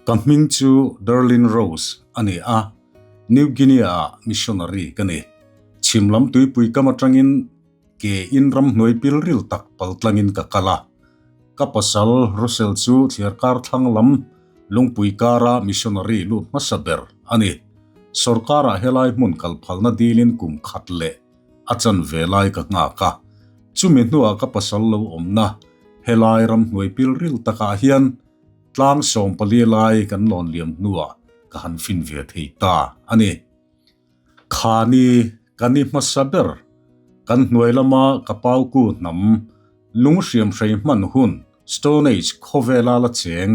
Ka hming chu Darlene Rose a ni a, New Guinea-ah missionary ka ni. Chhim lam tuipui kam atangin ke in ramhnuai pilril tak paltlangin ka kal a. Ka pasal Russell chu thliarkar thlang lam lungpui kara missionary lut hmasa ber a ni. Sorkarah helai hmun kal phalna dilin kum khat leh a chan ve lai ka nghak a. Chumi hnuah ka pasal lo awmna helai ramhnuai pilril takah hian Tlang 14 lai kan lawn liam hnuah ka han fin ve thei ta a ni. Khani kan i hmasa ber, kan hnuai lama ka pauku hnam lung hriam hrei hman hun Stone Age khawvela la cheng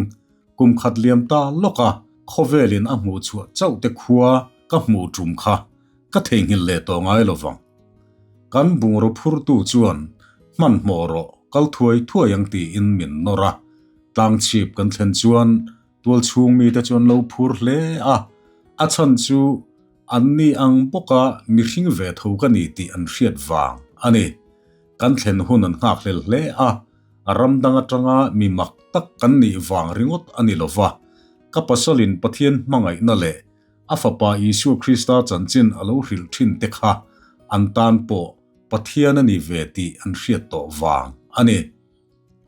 kum khat liam ta lawka khawvelin a hmuh chhuah chauh te khua ka hmuh tum kha ka theihnghilh leh tawh ngai lo vang. Kan bungraw phurtu chuan hmanhmawh rawh kal thuai thuai ang tiin min nawr a. Tlang chhip kan thlen chuan tual chhung mite chu an lo phur hle a, a chhan chu an ni ang bawka mihring ve tho ka ni tih an hriat vang a ni. Kan thlen hun an nghak hlel hle a, ram dang atanga mi mak tak kan nih vang ringawt a ni lova, ka pasalin Pathian hmangaihna leh a fapa Isua Krista chanchin a lo hrilh thin te kha an tan pawh Pathian a ni ve tih an hriat tawh vang a ni.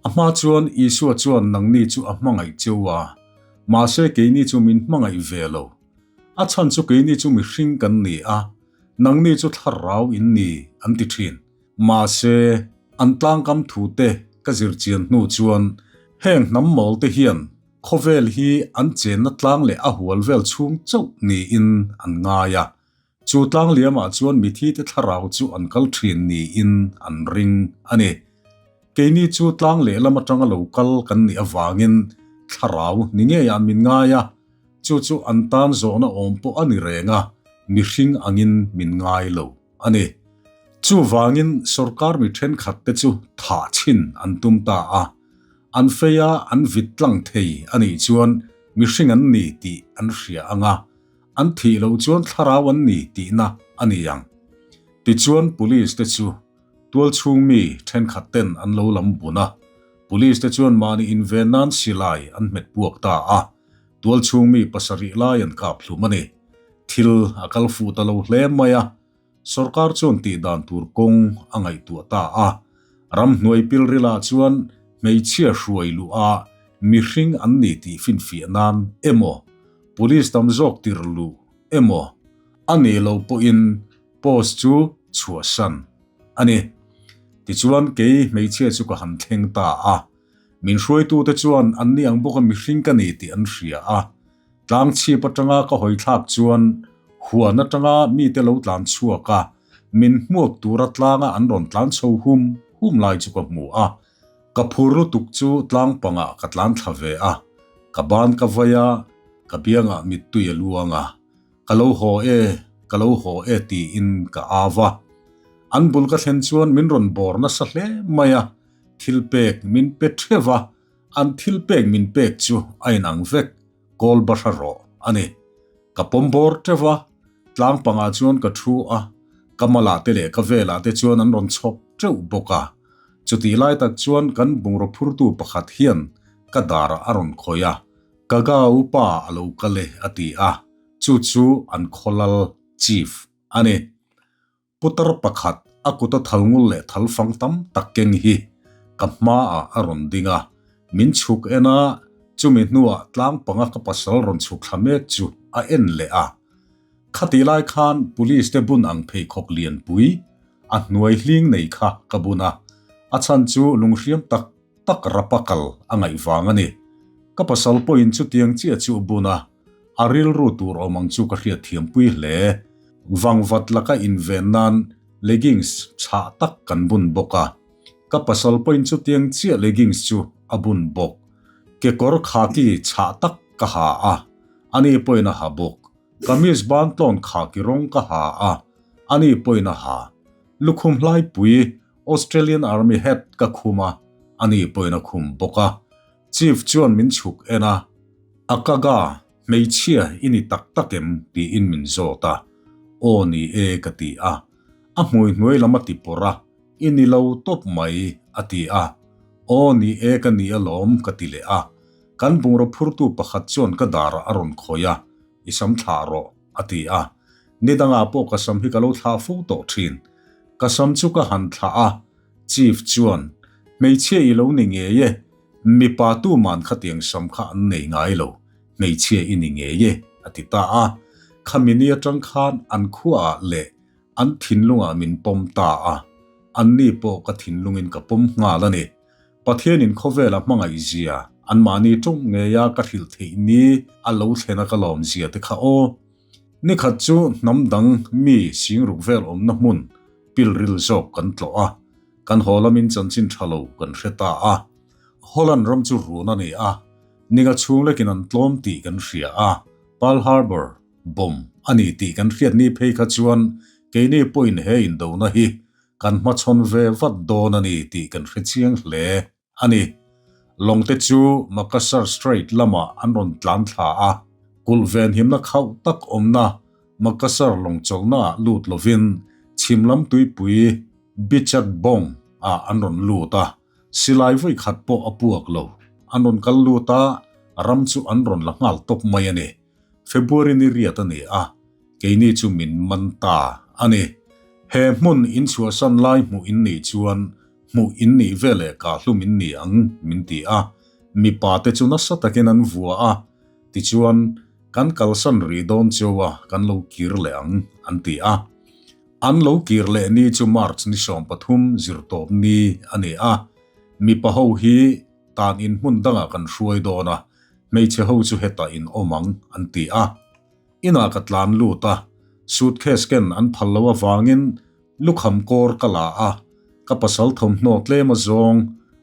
A hma chuan Isua chuan nangni chu a hmangaih cheu a, mahse keini chu min hmangaih ve lo. A chhan chu keini chu mihring kan ni a, nangni chu thlarau in ni, an ti thin. Mahse, an tlangkam thute ka zir chian hnu chuan heng hnam mawl te hian khawvel hi an chenna tlang leh a hual vel chhung chauh niin an ngai a, Chu tlangliamah chuan mithite thlarau chu an kal thin niin an ring a ni. Keini chu tlang lehlam atanga lo kal kan nih avangin thlarau ni ngeiah min ngai a, chu chu an tan zawhna awm pawh a ni reng a, mihring angin min ngai lo a ni. Chuvangin sorkar mi thenkhatte chu thah chhin an tum ta a, an feia an vit tlang thei a nih chuan mihring an ni tih an hria ang a, An thih loh chuan thlarau an ni tihna a ni ang. Tichuan Police te chu tualchhung mi thenkhat ten an lo lam bun a, Police te chuan mahni inven nan silai an hmet puak ta a, tualchhung mi pasarih lai an kap hlum a ni. Thil a kal fuh ta lo hle mai a, Sorkar chuan tih dan tur kawng a ngaihtuah ta a, ramhnuai pilrilah chuan hmeichhia hruai luh a mihring an ni tih finfiah nan emaw, police tam zawk tir luh emaw a nih loh pawhin post chu chhuahsan a ni. Tichuan kei hmeichhia chu ka han thleng ta a, min hruaitute chuan an ni ang bawka mihring ka ni tih an hria a, Tlang chhip atanga ka hawi thlak chuan huan atanga mite lo tlan chhuak a, min hmuak tura tlanga an rawn tlan chho hum hum lai chu ka hmu a. Ka phur lutuk chu tlang pangah ka tlan thla ve a, ka ban ka vai a, ka biangah mittui a luang a, Ka lo haw e, ka lo haw e tiin ka au a. An bul ka thlen chuan min rawn bawr nasa hle mai a, thil pek min pe theuh a, An thil pek min pek chu a inang vek, kawl bahra rawh a ni. Ka pawm bawr teuh a, tlang pangah chuan ka thu a, ka malah te leh ka velah te chuan an rawn chhawp teuh bawk a. Chutih lai tak chuan kan bungraw phurtu pakhat hian ka darah a rawn khawih a, Ka ga upa a lo kal e a ti a, chu chu an khawlal, chief, a ni. Putar pakhat a kuta thal ngul leh thal fang tam tak keng hi ka hmaah a rawn ding a, min chhuk en a, chumi hnuah tlang panga ka pasal rawn chhuk thla mek chu a en leh a. Khatih lai khan police te bun ang pheikhawk lianpui a hnuai hling nei kha ka bun a, a chhan chu lunghriam tak tak rapa kal a ngaih vang a ni. Ka pasal pawhin chutiang chiah chu bun a, a rilru tur awm ang chu ka hriatthiampui hle. Vangvat laka inven nan leggings chhah tak kan bun bawk a, ka pasal pawhin chutiang chiah leggings chu a bun bawk. Kekawr khaki chhah tak ka ha a, ani pawhin a ha bawk. Kamis ban tlawn khaki rawng ka ha a, ani pawhin a ha. Lukhum hlaipui Australian Army hat ka khum a, ani pawhin a khum bawk a. Chief chuan min chhuk en a, A ka ga, hmeichhia i ni tak tak em? tiin min zawt a. Aw ni e ka ti a. A hmui hnuai lam a ti pawrh a, I ni lo tawp mai a ti a. Aw ni e ka ni alawm ka ti leh a. Kan bungraw phurtu pakhat chuan ka darah a rawn khawih a, I sam thlah rawh, a ti a. Ni dangah pawh ka sam hi ka lo thlah fo tawh thin. Ka sam chu ka han thlah a, Chief chuan, Hmeichhia i lo ni ngei e, mipa tuman khatiang sam kha an nei ngai lo, hmeichhia i ni ngei e, a ti ta a. Khami ni atang khan an khuaah leh an thinlungah min pawm ta a, anni pawh ka thinlungin ka pawm nghal a ni. Pathianin khawvela hmangaih zia, anmahni tawng ngeia ka hrilh theih ni a lo thlena ka lawm zia te kha aw. Nikhat chu hnam dang mi singruk vel awmna hmun pilril zawk kan tlawh a, kan haw lamin chanchin tha lo kan hre ta a. Holland ram chu run a ni a, ninga chhung lekin an tlawm tih kan hria a, Pearl Harbor bomb a ni tih kan hriat ni phei kha chuan keini pawhin he indona hi kan hmachhawn ve vat dawn a ni tih kan hre chiang hle a ni. Lawngte chu Makassar Strait lamah an rawn tlan thla a, kulh venhimna khauh tak awmna Makassar lawng chawlhnaah lut lovin chhim lam tuipui Bichat Bong ah an rawn lut a, silai vawi khat pawh a puak lo. An rawn kal lut a, ram chu an rawn la nghal tawp mai a ni. February ni riat a ni a, keini chu min man ta a ni. He hmun in chhuahsan lai hmuh in nih chuan hmuh in nih veleh kah hlum in ni ang min ti a, mipa te chu nasa takin an vua a, tichuan kan kalsan rih dawn cheu a kan lo kir leh ang an ti a. An lo kir leh ni chu March ni 13 zirtawp ni a ni a, mipa ho hi tan in hmun dangah kan hruai dawn a, hmeichhe ho chu hetah in awm ang, an ti a. Inah ka tlan lut a, suitcase ken an phal lo avangin lukham kawr ka la a, ka pasal thawmhnaw tlem a zawng,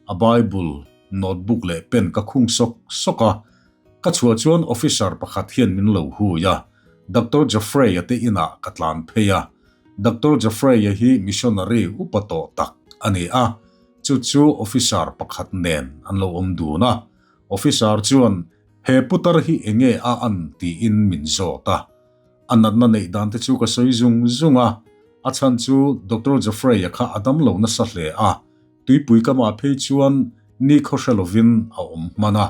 a Bible, notebook leh pen ka khung sawk sawk a. Ka chhuah chuan officer pakhat hian min lo hui a, Doctor Jeffrey-a te inah ka tlan phei a. Doctor Jeffrey-a hi missionary upa tawh tak a ni a, Chu chu officer pakhat nen an lo awm dun a, officer chuan he putar hi enge a an tiin min zawt a. A natna neih dan te chu ka sawi zung zung a, a chhan chu Doctor Jeffrey-a kha a dam lo nasa hle a, tuipui kamah phei chuan ni khaw hre lovin a awm hman a,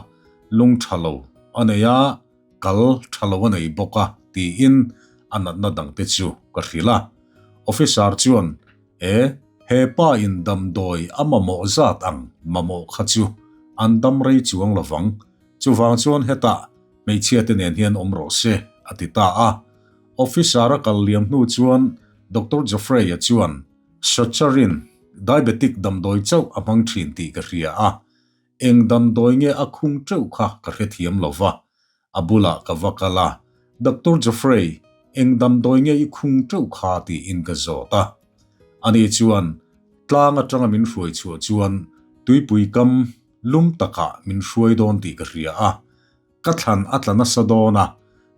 lung tha lo a nei a, kal tha lo a nei bawk a tiin a natna dang te chu ka hrilh a. Officer chuan E, he pa in damdawi a mamawh zat ang mamawh kha chu an dam rei chuang lovang, chuvang chuan hetah hmeichhia te nen hian awm rawh se, a ti ta a. Officer a kal liam hnu chuan Doctor Jeffrey-a chuan Saccharin diabetic damdawi chauh a hmang thin tih ka hria a, eng damdawi nge a khung teuh kha ka hrethiam lova, A bulah ka va kal a, Doctor Jeffrey, eng damdawi nge i khung teuh kha tiin ka zawt a. Ani chuan tlang atanga min hruai chhuah chuan tuipui kam lum takah min hruai dawn tih ka hria a. Ka thlan a tla nasa dawn a,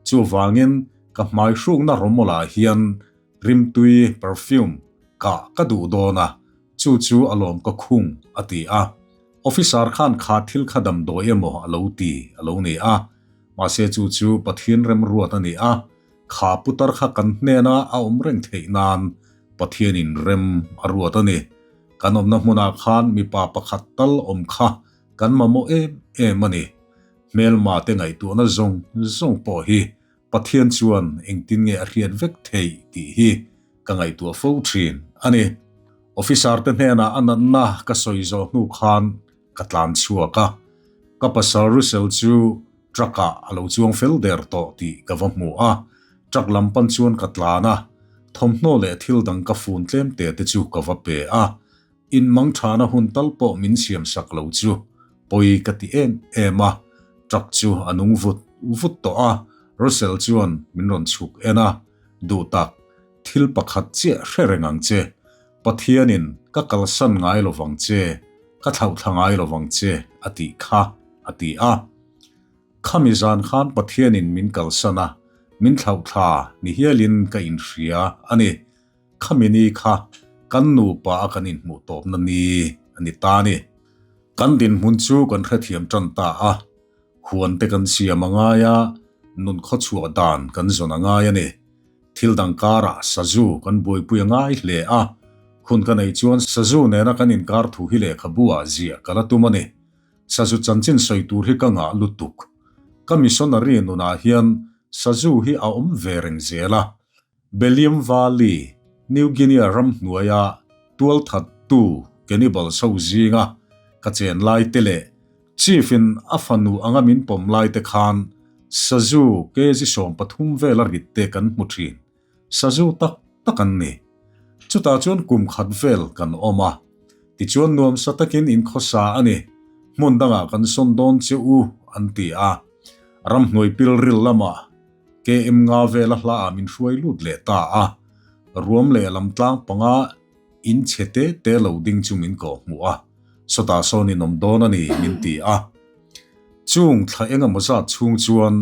chuvangin ka hmai hrukna rawmawlah hian rimtui, perfume, kah ka duh dawn a, chu chu alawm ka khung, a ti a. Officer khan kha thil kha damdawi emaw a lo ti a lo ni a, mahse chu chu Pathian remruat a ni a, kha putar kha kan hnena a awm reng theih nan Pathianin rem a ruat a ni. Kan awmna hmunah khan mipa pakhat tal awm kha kan mamawh em em a ni. Hmelma te ngaihtuahna zawng zawng pawh hi Pathian chuan engtin nge a hriat vek theih tih hi ka ngaihtuah fo thin a ni. Officer te hnenah a natna ka sawi zawh hnu khan ka tlan chhuak a, ka pasal Russell chu truck ah a lo chuang fel der tawh tih ka va hmu a, truck lam pan chuan ka tlan a, thawmhnaw leh thil dang ka fun tlem te te chu ka va pe a, In mangthana hun tal pawh min siam sak lo chu pawi ka ti em em a, truck chu a nung vut vut tawh a, Russell chuan min rawn chhuk en a, Duh tak, thil pakhat chiah hre reng ang che, Pathianin ka kalsan ngai lovang che, ka thlauhthla ngai lovang che a tih kha, a ti a. Khami zan khan Pathianin min kalsan a, min thlauhthla ni hialin ka inhria a ni. Khami ni kha kan nupa a kan inhmuh tawpna ni a ni ta ni. Kan dinhmun chu kan hrethiam tan ta a, huan te kan siam a ngai a, nun khawchhuah dan kan zawn a ngai a ni. Thil dang karah sazu kan buaipui a ngai hle a, hun ka neih chuan sazu nena kan inkar thu hi lehkhabu ah ziah ka la tum a ni. Sazu chanchin sawi tur hi ka ngah lutuk. Ka missionary nunah hian sazu hi a awm ve reng zel a. Belium Valley, New Guinea ram hnuaia tualthattu cannibals ho zinga ka chen lai te leh Chief in a fanu anga min pawm lai te khan sazu kg 13 vel a rit te kan hmu thin. Sazu tak tak an ni. Chutah chuan kum khat vel kan awm a. Tichuan nuamsa takin in khawsa a ni. Hmun dangah kan sawn dawn che u an ti a. Ramhnuai pilril lamah KM nga vela hla ah min hruai lut leh ta a. Ruam leh lam tlang panga in chhe te te lo ding chu min kawh hmuh a. Sawtah sawn in awm dawn a ni min ti a. Chung thla engemaw zat chhung chuan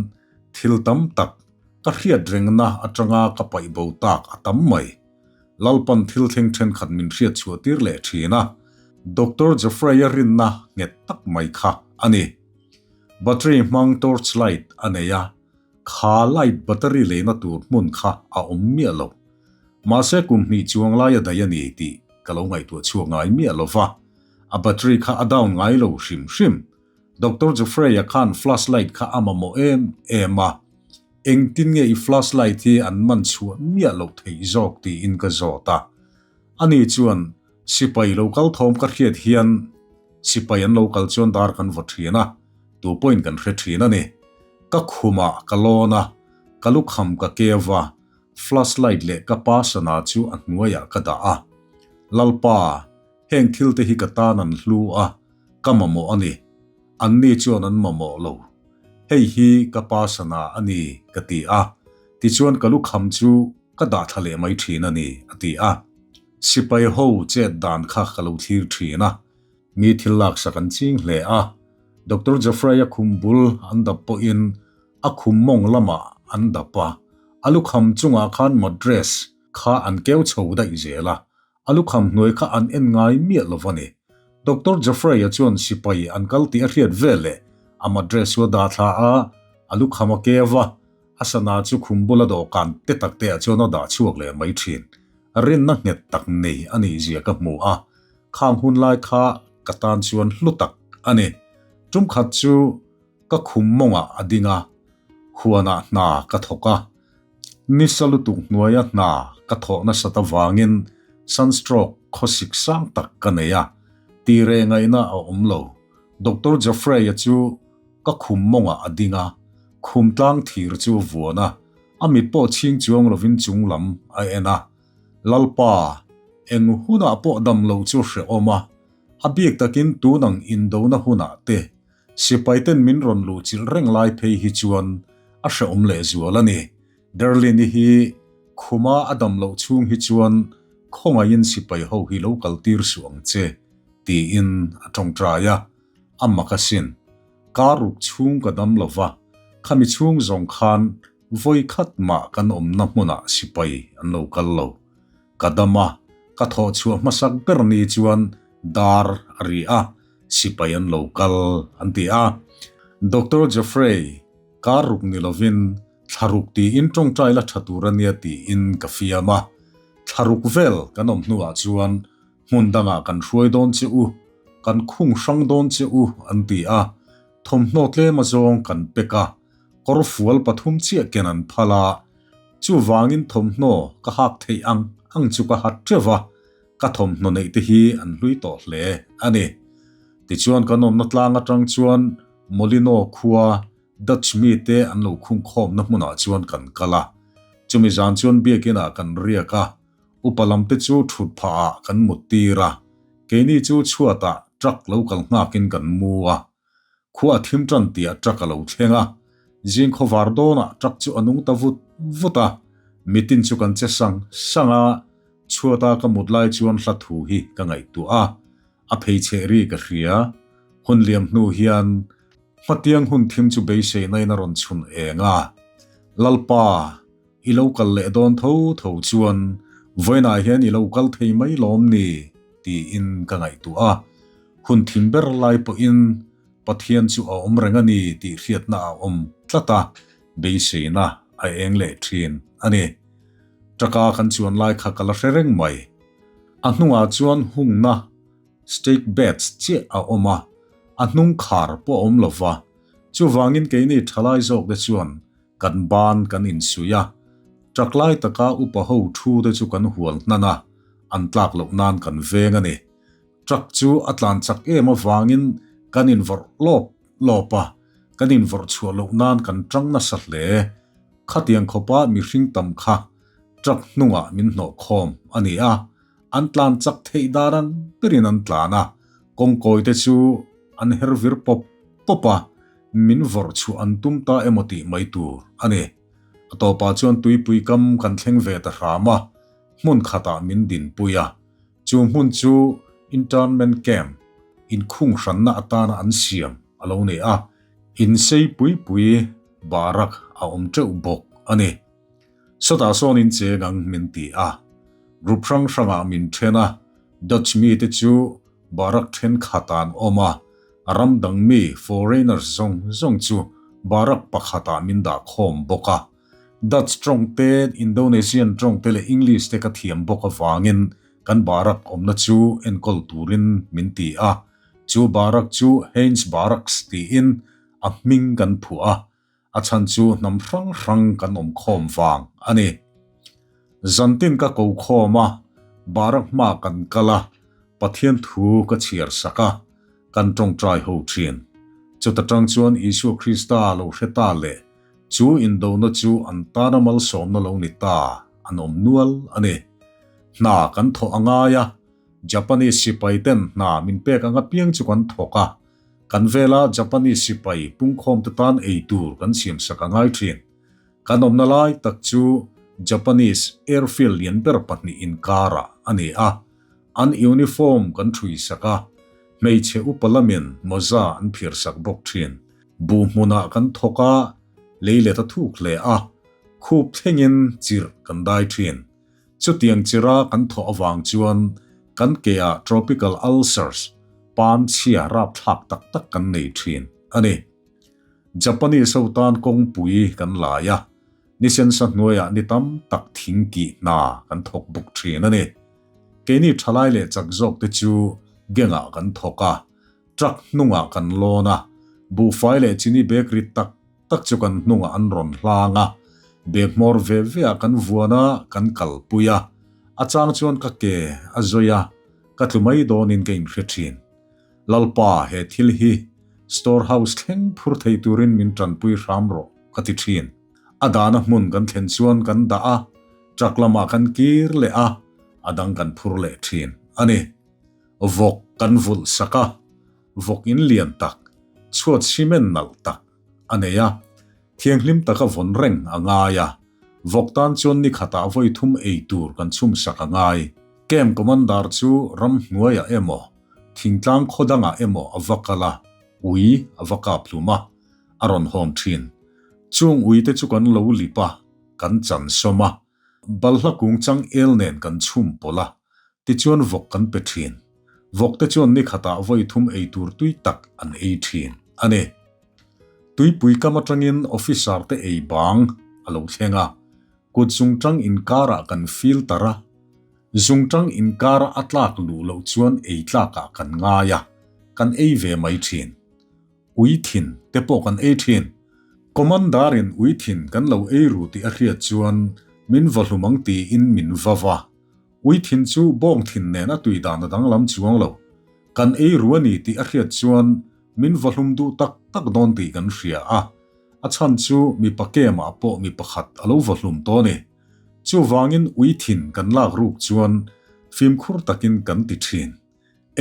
thil tam tak Ka hriat rengna atanga ka paih bo tak a tam mai. Lalpan thil thleng thenkhat min hriat chhuah tir leh thin a, Doctor Jeffrey-a rinna nghet tak mai kha a ni. Battery hmang torch light a nei a, kha light battery leina tur hmun kha a awm miah lo. Mahse kum hnih chuang lai a daih a ni tih ka lo ngaihtuah chhuak ngai miah lo va, a battery kha a down ngai lo hrim hrim. Doctor Jeffrey-a khan flashlight kha a mamawh em em a, engtin nge i flashlight hi an man chhuah miah loh theih zawk tiin ka zawt a. Ani chuan, Sipai lo kal thawm ka hriat hian sipai an lo kal chuan dar kan vaw thin a, tu pawhin kan hre thin a ni. Ka khumah ka lawn a, ka lukham ka keu a, flashlight leh ka pa sana chu a hnuaiah ka dah a. Lalpa, Heng thil te hi ka tan an hlu a, ka mamawh a ni. Anni chuan an mamawh lo. Hei hi ka pa sana a ni, ka ti a. Tichuan ka lukham chu ka dah thla leh mai thin a ni, a ti a. Sipai ho chet dan kha ka lo thlir thin a. Mi thil laksak an ching hle a. Doctor Jeffrey-a khum bul an dap pawhin a khum mawng lamah an dap a. A lukham chungah khan mattress kha an keu chho daih zel a. A lukham hnuai kha an en ngai miah lo va ni. Doctor Jeffrey-a chuan sipai an kal tih a hriat vel leh a madress chu a dah thla a, a lukham a keu a, a sana chu khum bula dawhkan te tak te ah chuan a dah chhuak leh mai thin. Rinna nghet tak nei a nih zia ka hmu a, khang hun lai kha ka tan chuan hlu tak a ni. Tum khat chu ka khum mawngah a ding a, huanah hna ka thawk a. Nisa lutuk hnuaia hna ka thawh nasat avangin sunstroke khawsik sang tak ka nei a, tireh ngaihna a awm lo. Doctor Jeffrey-a chu ka khum mawngah a ding a, khum tlang thir chu a vuan a, a mit pawh chhing chuang lovin chung lam a en a. Lalpa, eng hunah pawh dam loh chu hrehawm a, a bik takin tunang indona hunah te Sipaiten min rawn luh chilh reng lai phei hi chuan a hrehawm leh zual a ni. Darlene-i hi khuma a dam loh chhung hi chuan khawngaihin sipai ho hi lo kal tir suh ang che, tiin a tawngtai a. A mak asin. Kar ruk chhung ka dam lo va, khami chhung zawng khan vawi khat mah kan awmna hmunah sipai an lo kal lo. Ka dam a, ka thawh chhuah hmasak ber ni chuan dar a ri a, Sipai an lo kal an ti a. Doctor Jeffrey, kar ruk ni lovin thla ruk tiin tawngtai la tha tur a nia tiin ka fiam a. Thla ruk vel kan awm hnuah chuan hmun dangah kan hruai dawn che u, kan khung hrang dawn che u an ti a. Thawmhnaw tlem azawng kan pek a, kawr fual pathum chiah ken an phal a. Chuvangin thawmhnaw ka hak theih ang ang chu ka hat teuh va. Ka thawmhnaw neih te hi an hlui tawh hle a ni. Tichuan kan awmna tlang atang chuan Molino khua Dutch mite an lo khungkhawmna hmunah chuan kan kal a. Chumi zan chuan biakin ah kan riak a, upa lam te chu thut phah ah kan mut tir a, keini chu chhuat ah truck lo kal nghakin kan mu a. Khua a thim tan tih ah truck a lo thleng a, zing khawvar dawnah truck chu a nung ta vut vut a, mitin chu kan che sang sang a, chhuata ka mut lai chuan hla thu hi ka ngaihtuah a, a pheichheh ri ka hria. Hun liam hnu hian hmatiang hun thim chu beisei nain a rawn chhun eng a, Lalpa, i lo kal leh dawn tho tho chuan vawiinah hian i lo kal thei mai lawm ni? tiin ka ngaihtuah a. Hun thim ber lai pawhin Pathian chu a awm reng a ni tih hriatna a awm tlat a, beiseina a eng leh thin a ni. Truck-a kan chuan lai kha ka la hre reng mai. A hnungah chuan hungna stake beds chiah a awm a. A hnung khar pawh a awm lo va, chuvangin keini thalai zawkte chuan kan ban kan insuih a. Truck lai taka upa ho thu te chu kan hual hnan a, an tlak loh nan kan veng a ni. Truck chu a tlan chak em avangin kan invawrh lawp lawp a, kan invawrh chhuah loh nan kan tang nasa hle. Khatiang khawpa mihring tam kha truck hnungah min hnawh khawm a ni a, an tlan chak theih dan ang berin an tlan a, kawngkawi te chu an her vir pawp pawp a, min vawrh chhuah an tum ta emaw tih mai tur a ni. A tawpah chuan tuipui kam kan thleng ve ta hram a, hmun khatah min dinpui a, chu hmun chu internment camp, inkhung hranna atana an siam a lo ni a, insei pui pui barak a awm teuh bawk a ni. Sawtah sawn in cheng ang min ti a, group hrang hrangah min then a, Dutch mite chu barak thenkhatah an awm a, ram dang mi, foreigners, zawng zawng chu barak pakhatah min dah khawm bawk a. Dutch tawng te, Indonesian tawng te leh English te ka thiam bawk avangin kan barak awmna chu enkawl turin min ti a, chu barak chu Heinz Barracks tiin a hming kan phuah a. A chhan chu hnam hrang hrang kan awm khawm vang a ni. Zantin ka ko khawm a, Barak hma kan kal a, Pathian thu ka chhiar sak a, kan tawngtai ho thin. Chuta tang chuan Isua Krista lo hre ta leh chu indona chu an tana malsawmna lo ni ta an awm nual a ni. Hna kan thawh a ngai a, Japanese sipai ten hna min pek ang apiang chu kan thawk a, Kan vela Japanese sipai pungkhawmte tan ei tur kan siamsak a ngai thin. Kan awmna lai tak chu Japanese airfield lian ber pahnih inkarah a ni a. An uniform kan thuisak a, hmeichhe upa lamin mawza an phirsak bawk thin. Buh hmunah kan thawk a, leilet a thuk hle a, khup thlengin chirh kan dai thin. Chutiang chira kan thawh avang chuan kan keah tropical ulcers, pan chhia rapthlak tak tak kan nei thin a ni. Japanese ho tan kawngpui kan lai a, nisensa hnuaiah ni tam tak thing kih hna kan thawk bawk thin a ni. Keini thalai leh chak zawk te chu geng-ah kan thawk a, truck hnungah kan lawn a, buhfai leh chini bag rit tak tak chu kan hnungah an rawn hlang a, bag hmawr ve ve ah kan vuan a, kan kalpui a, a chang chuan ka ke a zawi a, ka tlu mai dawnin ka inhre thin. Lalpa, he thil hi store house thleng phur thei turin min tanpui hram rawh ka ti thin. A dahna hmun kan thlen chuan kan dah a, truck lamah kan kir leh a, a dang kan phur leh thin a ni. Vawk kan vulh sak a, vawk in lian tak, chhuat cement nalh tak a nei a, thianghlim taka vawn reng a ngai a, vawk tan chuan ni khatah vawi thum ei tur kan chhum sak a ngai. Camp Commander chu ramhnuaiah emaw, thingtlang khaw dangah emaw a va kal a, ui a va kap hlum a, a rawn hawn thin. Chung ui te chu kan lo lip a, kan chan sawm a, balhla kung chang el nen kan chhum pawlh a, Tichuan vawk kan pe thin. Vawkte chuan ni khatah vawi thum ei tur tui tak an ei thin a ni. Tuipui kam atangin officer te ei bang a lo thleng a, kut zungtang inkarah kan filter a, zungtang inkara a tlak luh loh chuan ei tlakah kan ngai a, kan ei ve mai thin. Ui thin te pawh kan ei thin. Commander in ui thin kan lo ei ru tih a hriat chuan min va hlum ang tiin min va va. Ui thin chu bawng thin nen a tui dan a danglam chuang lo. Kan ei ru a ni tih a hriat chuan min va hlum duh tak tak dawn tih kan hria a, a chhan chu mipa kemah pawh mi pakhat a lo va hlum tawh a ni. Chuvangin ui thin kan lak ruk chuan fimkhur takin kan ti thin.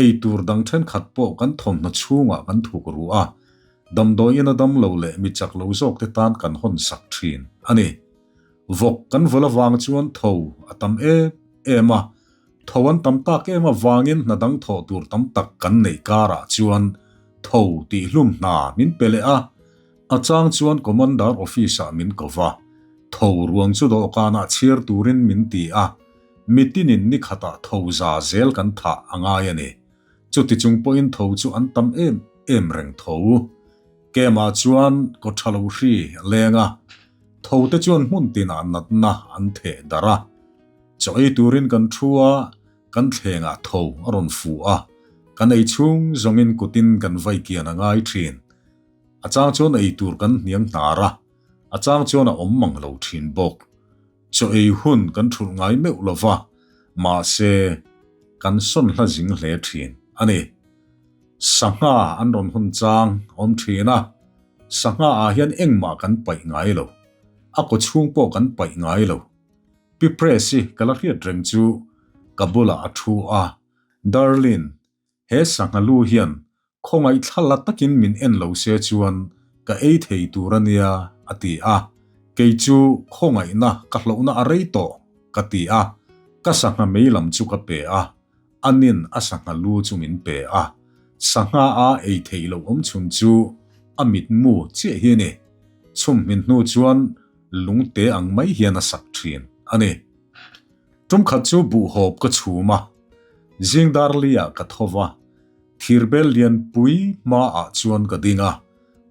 Ei tur dang thenkhat pawh kan thawmhnaw chhungah kan thuk ru a, damdawiin a dam lo leh mi chak lo zawk te tan kan hawn sak thin a ni. Vawk kan vawlh avang chuan tho a tam em em a, tho an tam tak em avangin hna dang thawh tur tam tak kan neih karah chuan tho tih hlum hna min pe leh a, a chang chuan Commander Office ah min ko va, tho ruang chu dawhkanah chhiar turin min ti a, mitinin ni khatah tho za zel kan thah a ngai a ni. Chuti chung pawhin tho chu an tam em em reng tho. Kemah chuan kaw tha lo hri a leng a, tho te chuan hmun tinah natna an theh darh a. Chaw ei turin kan thu a, kan thlengah tho a rawn fu a. Kan ei chhung zawngin kutin kan vai kian a ngai thin. A chang chuan ei tur kan hniang hnar a, a chang chuan a awm mang lo thin bawk. Chaw ei hun kan thulh ngai meuh lo va, mahse kan sawn hla zing hle thin a ni. Sangha an rawn hun chang awm thin a, sangha ah hian engmah kan paih ngai lo. A kaw chhung pawh kan paih ngai lo. Pi Press-i ka la hriat reng chu ka bulah a thu a, Darlene, he sangha lu hian khawngaih thla la takin min en lo se chuan ka ei thei tur a nia, a ti a. Kei chu khawngaihna ka hlauhna a rei tawh, ka ti a. Ka sangha mei lam chu ka pe a, anin a sangha lu chu min pe a. Sangha a ei theih loh awm chhun chu a mitmu chiah hi a ni. Chhum hmin hnu chuan lungte ang mai hian a sak thin a ni. Tum khat chu buhhawp ka chhum a, zing darli-ah ka tho va, thirbel lianpui hmaah chuan ka ding a,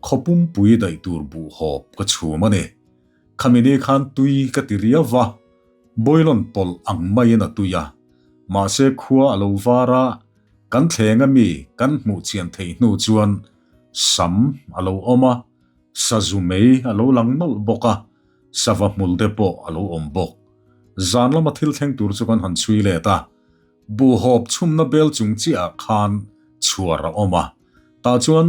khawpumpui daih tur buhhawp ka chhum a ni. Khami ni khan tui ka ti riau va, boilawn pawlh ang maiin a tui a, mahse khua a lo var a, kan thleng ami kan hmuh chian theih hnu chuan sam a lo awm a, sazu mei a lo lang nawlh bawk a, sava hmul te pawh a lo awm bawk. Zan lama thil thleng tur chu kan han chhui let a, buhhawp chhumna bel chung chiahah khan chhuar a awm a, tah chuan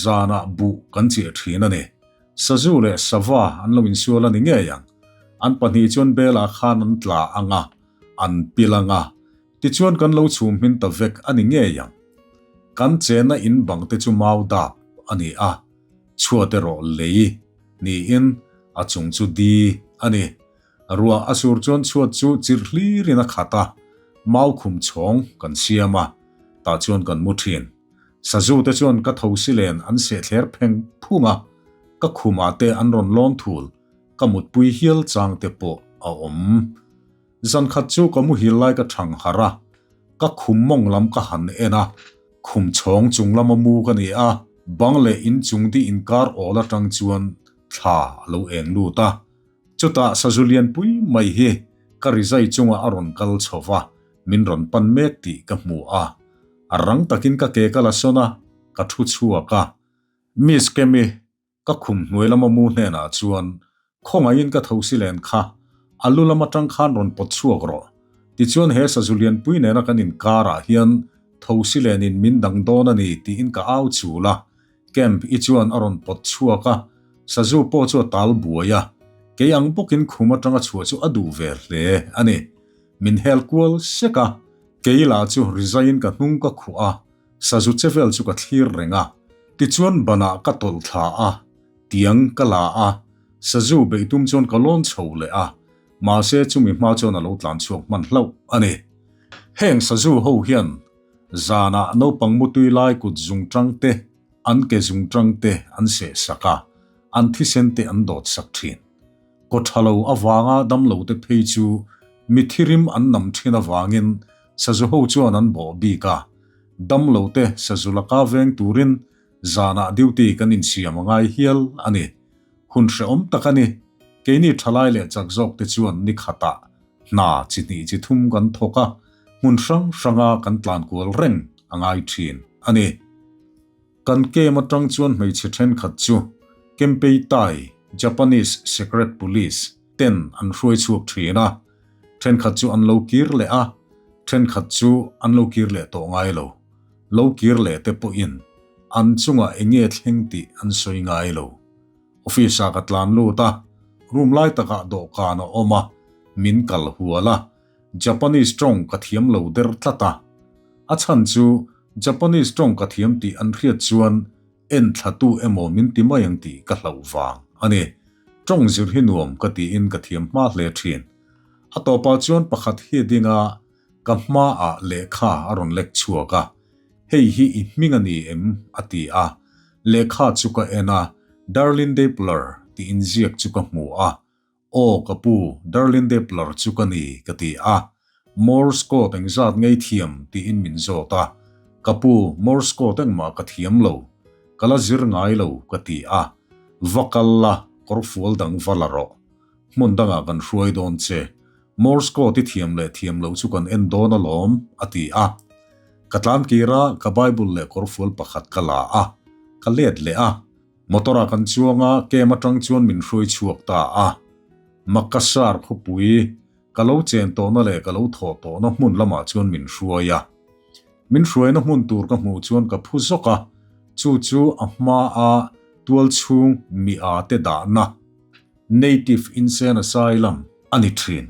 zanah buh kan chiah thin a ni. Sazu leh sava an lo insual a ni ngei ang. An pahnih chuan belah khan an tla ang a, an pil ang a, tichuan kan lo chhum hmin ta vek a ni ngei ang. Kan chenna in bang te chu mau dap a ni a, chhuat erawh lei niin a chung chu di a ni. Ruah a sur chuan chhuat chu chirh hlirin a khat a, mau khum chhawng kan siam a, tah chuan kan mu thin. Sazu te chuan ka tho si len an seh thler pheng phung a, ka khumah te an rawn lawn thul, ka mutpui hial chang te pawh a awm. Zan khat chu ka muhil lai ka thang harh a, ka khum mawng lam ka han en a, khum chhawng chung lama mu ka ni a, bang leh in chung di inkar awl atang chuan thla a lo eng lut a. Chutah sazu lianpui mai hi ka rizai chungah a rawn kal chho va, min rawn pan mek tih ka hmu a. A rang takin ka ke ka la sawn a, ka thu chhuak a. Miss Kemi, ka khum hnuai lama mu hnenah chuan khawngaihin ka tho si len kha, a lu lam atang khan rawn pawt chhuak rawh. Tichuan he sazu lianpui nena kan inkarah hian tho si lenin min dang dawn a ni tiin ka au chul a. Camp i chuan a rawn pawt chhuak a, sazu pawh chu a tal buai a, kei ang bawkin khum atanga chhuah chu a duh ve hle a ni. Min hel kual sek a, kei lah chu rizaiin ka hnung ka khuh a, sazu che vel chu ka thlir reng a. Tichuan banah ka tawlh thla a, tiang ka la a, sazu beih tum chuan ka lawn chho leh a, mahse chumi hma chuan a lo tlan chhuak hman hlauh a ni. Heng sazu ho hian Zanah naupang mutui lai kut zung tang te, an ke zung tang te an seh sak a, an thisen te an dawt sak thin. Kaw tha lo avanga damlo te phei chu mi thirim an nam thin avangin sazu ho chuan an bawh bik a, damlo te sazu laka veng turin zanah duty kan insiam a ngai hial a ni. Hun hrehawm tak a ni. Keini thalai leh chak zawk te chuan ni khatah hna chi hnih chi thum kan thawk a, hmun hrang hranga kan tlan kual reng a ngai thin a ni. Kan kem atang chuan hmeichhe thenkhat chu Kempeitai, Japanese Secret Police, ten an hruai chhuak thin a, thenkhat chu an lo kir leh a, thenkhat chu an lo kir leh tawh ngai lo. Lo kir leh te pawhin an chungah eng nge thleng tih an sawi ngai lo. Office ah ka tlan lut a, room lai takah dawhkan a awm a, min kal hual a, Japanese tawng ka thiam lo der tlat a. A chhan chu Japanese tawng ka thiam tih an hriat chuan en thlatu emaw min ti mai ang tih ka hlauh vang a ni. Tawng zir hi nuam ka tiin ka thiam hma hle thin. A tawpah chuan pakhat hi a ding a, ka hmaah lehkha a rawn lek chhuak a, Hei hi i hming a ni em? a ti a. Lehkha chu ka en a, Darlene Depler tih inziak chu ka hmu a. Aw ka pu, Darlene Depler chu ka ni, ka ti a. Morse code engzat ngei thiam? tiin min zawt a. Ka pu, Morse code engmah ka thiam lo. Ka la zir ngai lo, ka ti a. Va kal la, kawrfual dang va la rawh. Hmun dangah kan hruai dawn che. Morse code i thiam leh thiam loh chu kan en dawn alawm, a ti a. Ka tlan kir a, ka Bible leh kawrfual pakhat ka la a, ka let leh a. Motor ah kan chuang a, camp atang chuan min hruai chhuak ta a. Makassar khawpui, ka lo chen tawhna leh ka lo thawh tawhna hmun lamah chuan min hruai a. Min hruaina hmun tur ka hmuh chuan ka phu zawk a, chu chu a hma a tual chhung mi a te dahna, Native Insane Asylum, a ni thin.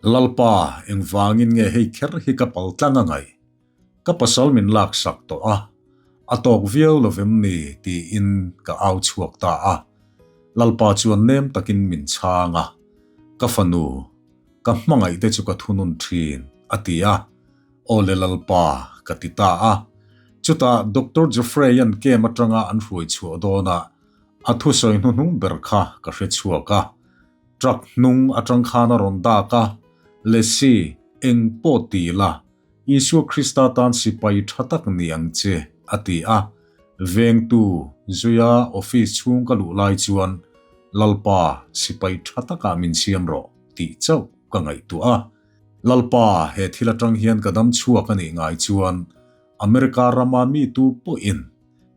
Lalpa, engvangin nge hei kher hi ka pal tlang a ngaih? Ka pasal min laksak tawh a, a tawk viau lovem ni tiin ka au chhuak ta a. Lalpa chuan nem takin min chhang a, Ka fanu, ka hmangaih te chu ka thunun thin, a ti a. Aw le Lalpa, ka ti ta a. Chutah Doctor Jeffrey-a'n camp atanga an hruai chhuah dawnah a thusawi hnuhnung ber kha ka hre chhuak a. Truck hnung atang khan a rawn dak a, Lesi, eng pawh ti la, Isua Krista tan sipai tha tak ni ang che, a ti a. Vengtu zuia office chhung ka luh lai chuan, Lalpa, sipai tha takah min siam rawh, tih chauh ka ngaihtuah a. Lalpa, he thil atang hian ka dam chhuak a nih ngai chuan America rama mi tu pawhin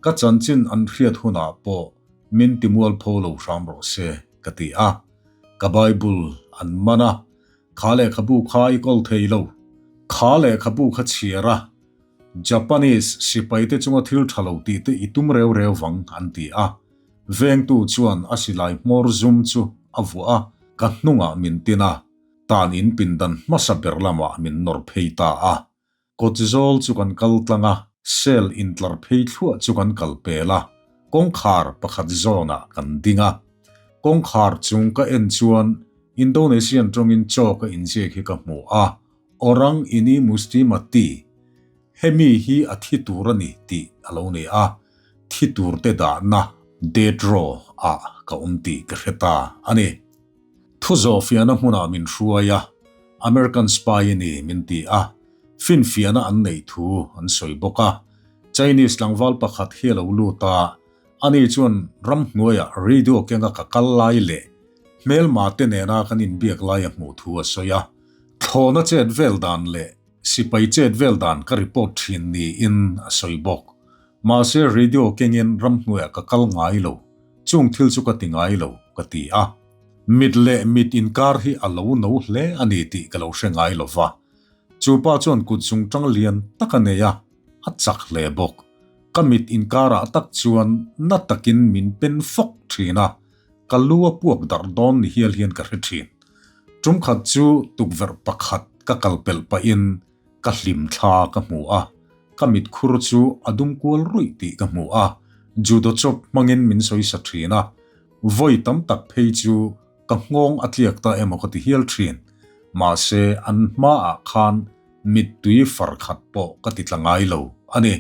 ka chanchin an hriat hunah pawh min timualpho lo hram rawh se, ka ti a. Ka Bible an man a, kha lehkhabu kha i kawl thei lo. Kha lehkhabu kha chhiar a, Japanese sipaite chunga thil tha lo tih te i tum reu reu vang, an ti a. Vengtu chuan a silai hmawr zum chu a vuah a, ka hnungah min tin a. Tan in pindan hmasa ber lamah min nawr phei ta a. Kawt zawl chu kan kal tlang a, cell intlar phei thluah chu kan kal pel a, kawngkhar pakhat zawnah kan ding a. Kawngkhar chung ka en chuan Indonesian tawngin chaw ka inziak hi ka hmu a, Orang ini musti mati, hemi hi a thi tur a ni tih a lo ni a, thi turte dahna death row ah ka awm tih ka hre ta a ni. Thu zawhfiahna hmunah min hruai a, American spy i ni min ti a, finfiahna an neih thu an sawi bawk a. Chinese tlangval pakhat hi a lo lut a, ani chuan ramhnuaiah radio kenga ka kal lai leh hmelma te nena kan inbiak lai a hmuh thu a sawi a. Thlawhna chet vel dan leh sipai chet vel dan ka report thin niin a sawi bawk. Mahse radio kengin ramhnuaiah ka kal ngai lo. Chung thil chu ka ti ngai lo, ka ti a. Mit leh mit inkar hi a lo no hle a ni tih ka lo hre ngai lo va. Chu pa chuan kut zung tang lian tak a nei a, a chak hle bawk. Ka mit inkarah tak chuan na takin min pen fawk thin a, ka lu a puak darh dawn ni hial hian ka hre thin. Tum khat chu tukverh pakhat ka kal pelh pahin Ka hlim thla ka hmu a, ka mitkhur chu a dum kual ruih tih ka hmu a, judo chawp hmangin min sawi sa thin a, vawi tam tak phei chu ka nghawng a tliak ta emaw ka ti hial thin, mahse an hmaah khan mittui far khat pawh ka ti tla ngai lo a ni.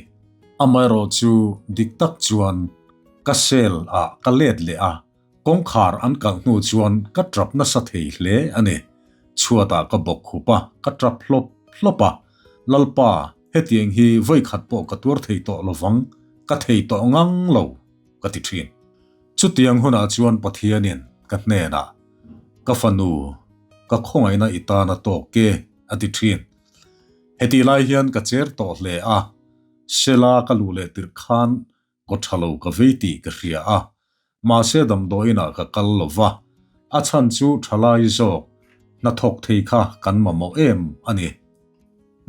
Amaherawh chu dik tak chuan ka cell ah ka let leh a, Kawngkhar an kalh hnu chuan ka trap nasa thei hle a ni. Chhuatah ka bawk khup a, ka trap hlawp hlawp a. Lalpa, hetiang hi vawikhat pawh ka tuar thei tawh lovang, ka thei tawh ngang lo, ka ti thin. Chutiang hunah chuan Pathianin ka hnenah, Ka fanu, ka khawngaihna i tan a tawk e, a ti thin. Hetih lai hian ka cher tawh hle a, Sela ka luh leh tirh khan Kaw tha lo ka vei tih ka hria a, mahse damdawiinah ka kal lo va, a chhan chu thalai zawk hnathawk thei kha kan mamawh em a ni.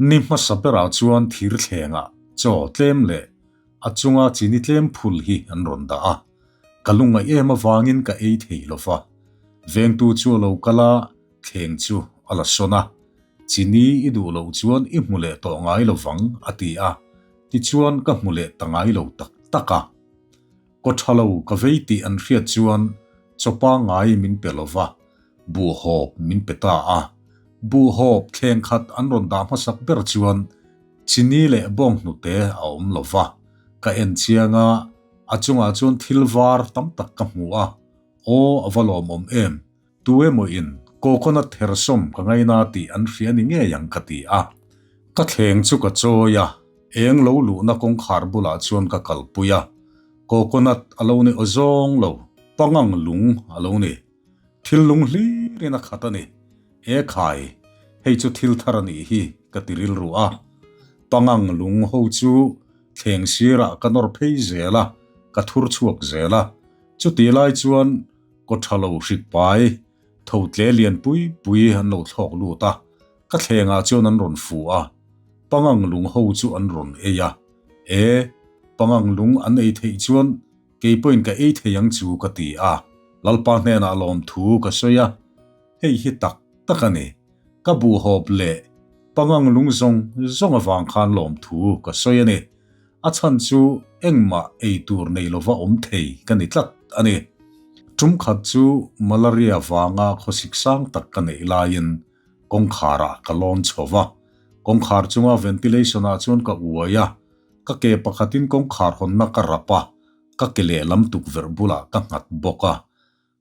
Ni hmasa berah chuan thir thlengah chaw tlem leh a chunga chini tlem phul hi an rawn dah a, ka lungngaih em avangin ka ei thei lo va. Vengtu chu a lo kal a, thleng chu a la sawn a, Chini i duh loh chuan i hmu leh tawh ngai lo vang, a ti a. Tichuan ka hmu leh ta ngai lo tak tak a. Kaw tha lo ka vei tih an hriat chuan chawpa ngai min pe lo va, buhhawp min pe ta a. Buhhawp thleng khat an rawn dah hmasak ber chuan chini leh bawnghnute a awm lo va. Ka en chiang a, a chungah chuan thil var tam tak ka hmu a, aw a va lawmawm em! Tu emaw in coconut thersawm ka ngaina tih an hria ni ngei ang ka ti a. Ka thleng chu ka chawi a, eng lo luhna kawngkhar bulah chuan ka kalpui a. Coconut a lo ni awzawng lo, pangang lung a lo ni. Thil lung hlirin a khat a ni. E khai, hei chu thil thar a nih hi ka ti rilru a. Pangang lung ho chu thleng sirah ka nawr phei zel a, ka thur chhuak zel a. Chutih lai chuan kawthalo hrik pai tho tle lian pui pui an lo thlawk lut a, ka thlengah chuan an rawn fu a, pangang lung ho chu an rawn ei a. E, pangang lung an ei theih chuan kei pawhin ka ei thei ang chu ka ti a, Lalpa hnenah lawmthu ka sawi a, hei hi tak tak a ni. Ka buhhawp leh pangang lung zawng zawng avang khan lawmthu ka sawi a ni. A chhan chu engmah ei tur nei lova awm thei ka ni tlat a ni. Tum khat chu malaria vanga khawsik sang tak ka neih laiin kawngkharah ka lawn chho va, kawngkhar chunga ventilation ah chuan ka uai a, ka ke pakhatin kawngkhar hawnna ka rap a, ka ke lehlam tukverh bulah ka nghat bawk a.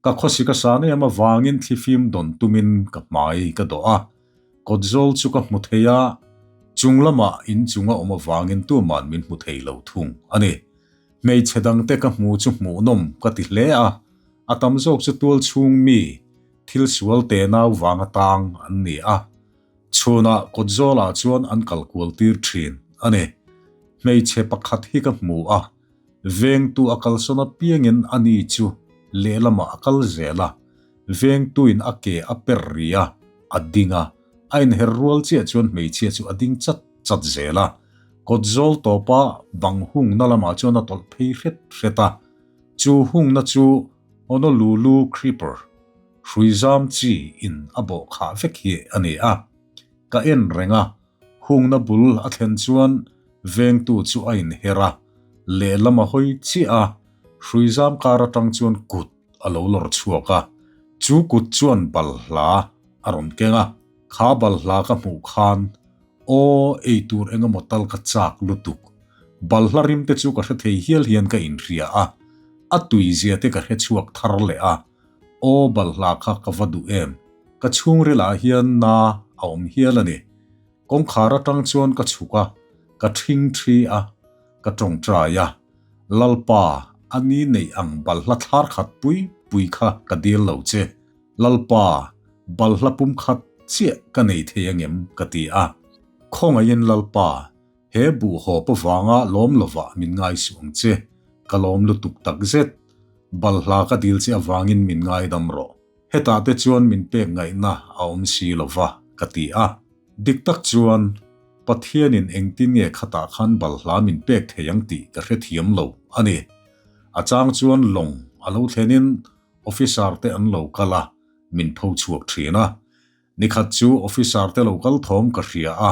Ka khawsik a san em avangin thlifim dawn tumin ka hmai ka dawh a, kawtzawl chu ka hmu thei a, chung lamah inchung a awm avangin tuman min hmu thei lo thung a ni. Hmeichhe dangte ka hmu chu hmuhnawm ka ti hle a, a tam zawk chu tual chhung mi thil sual te nau vang atang an ni a, chhunah kawtzawlah chuan an kal kual tir thin a ni. Hmeichhe pakhat hi ka hmu a, Vengtu a kalsawn apiangin a ni chu lehlamah a kal zel a, vengtuin a ke a per ri a, a ding a, a inher rual chiah chuan hmeichhia chu a ding chat chat zel a, kawt zawl tawpa bang hungna lamah chuan a tawlh phei hret hret a, chu hungna chu Honolulu Creeper, hrui zam chi in a bawh khah vek hi a ni a, ka en reng a, Hungna bul a thlen chuan vengtu chu a inher a, lehlam a hawi chiah a, hruizam kar atang chuan kut a lo lawr chhuak a, chu kut chuan balhla a rawn keng a, kha balhla ka hmuh khan aw ei tur eng emaw tal ka chak lutuk, balhla rim te chu ka hre thei hial hian ka inhria a, a tuizia te ka hre chhuak thar leh a, aw balhla kha ka va duh em, ka chhungril ah hian na a awm hial a ni. Kawngkhar atang chuan ka chhuk a, ka thing thi a, ka tawngtai a, Lalpa, a ni neih ang balhla thlar khat pui pui kha ka dil lo che, Lalpa, balhla pum khat chiah ka nei thei angem ka ti a. Khawngaihin Lalpa, he buhhawp avanga lawm lovah min ngaisuh ang che, ka lawm lutuk takzet, balhla ka dil che avangin min ngaidam rawh. Hetah te chuan min pek ngaihna a awm si lo va, ka ti a. Dik tak chuan, Pathianin engtin nge khatah khan balhla min pek thei ang tih ka hrethiam lo a ni. A chang chuan lawng a lo thlenin officer te an lo kal a, min pho chhuak thin a. Nikhat chu officer te lo kal thawm ka hria a,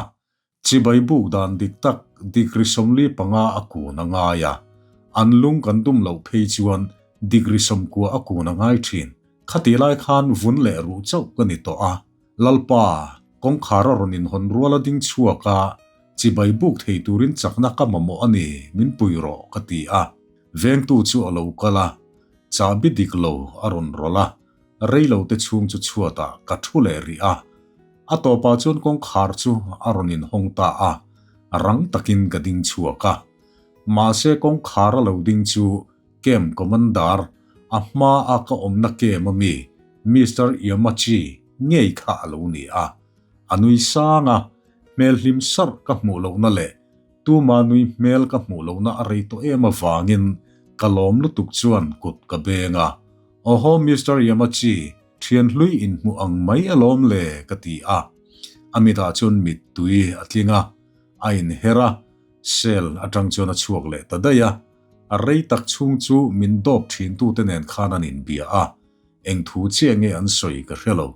Chibai buk dan dik tak degree 45 a kun a ngai a, an lung kan dum loh phei chuan degree 90 a kun a ngai thin. Khatih lai khan vun leh ruh chauh ka ni tawh a, Lalpa, kawngkhar a rawn inhawn rual a ding chhuak a, chibai buk thei turin chakna ka mamawh a ni, min pui rawh ka ti a. Vengtu chu a lo kal a, chahbi dik lo a rawn rawlh a, Reilo te chhung chu chhuatah ka thu leh rih a, a tawpah chuan kawngkhar chu a rawn inhawng ta a, rang takin ka ding chhuak a. Mahse kawngkhar a lo ding chu Camp Commander, a hma a ka awmna camp a mi Mister Yamachi ngei kha a lo ni a. A nui sang a, hmel hlim sarh ka hmuh lohna leh tuma nui hmel ka hmuh lohna a rei tawh em avangin ka lawm lutuk chuan kut ka beng a. Awhaw Mister Yamachi, thian hlui inhmuh ang mai alawm le ka ti a. A mitah chuan mittui a tling a, a inher a, cell atang chuan a chhuak leh ta daih a. A rei tak chhung chu min dawp thintute nen khan an inbia a, eng thu chiah nge an sawi ka hre lo.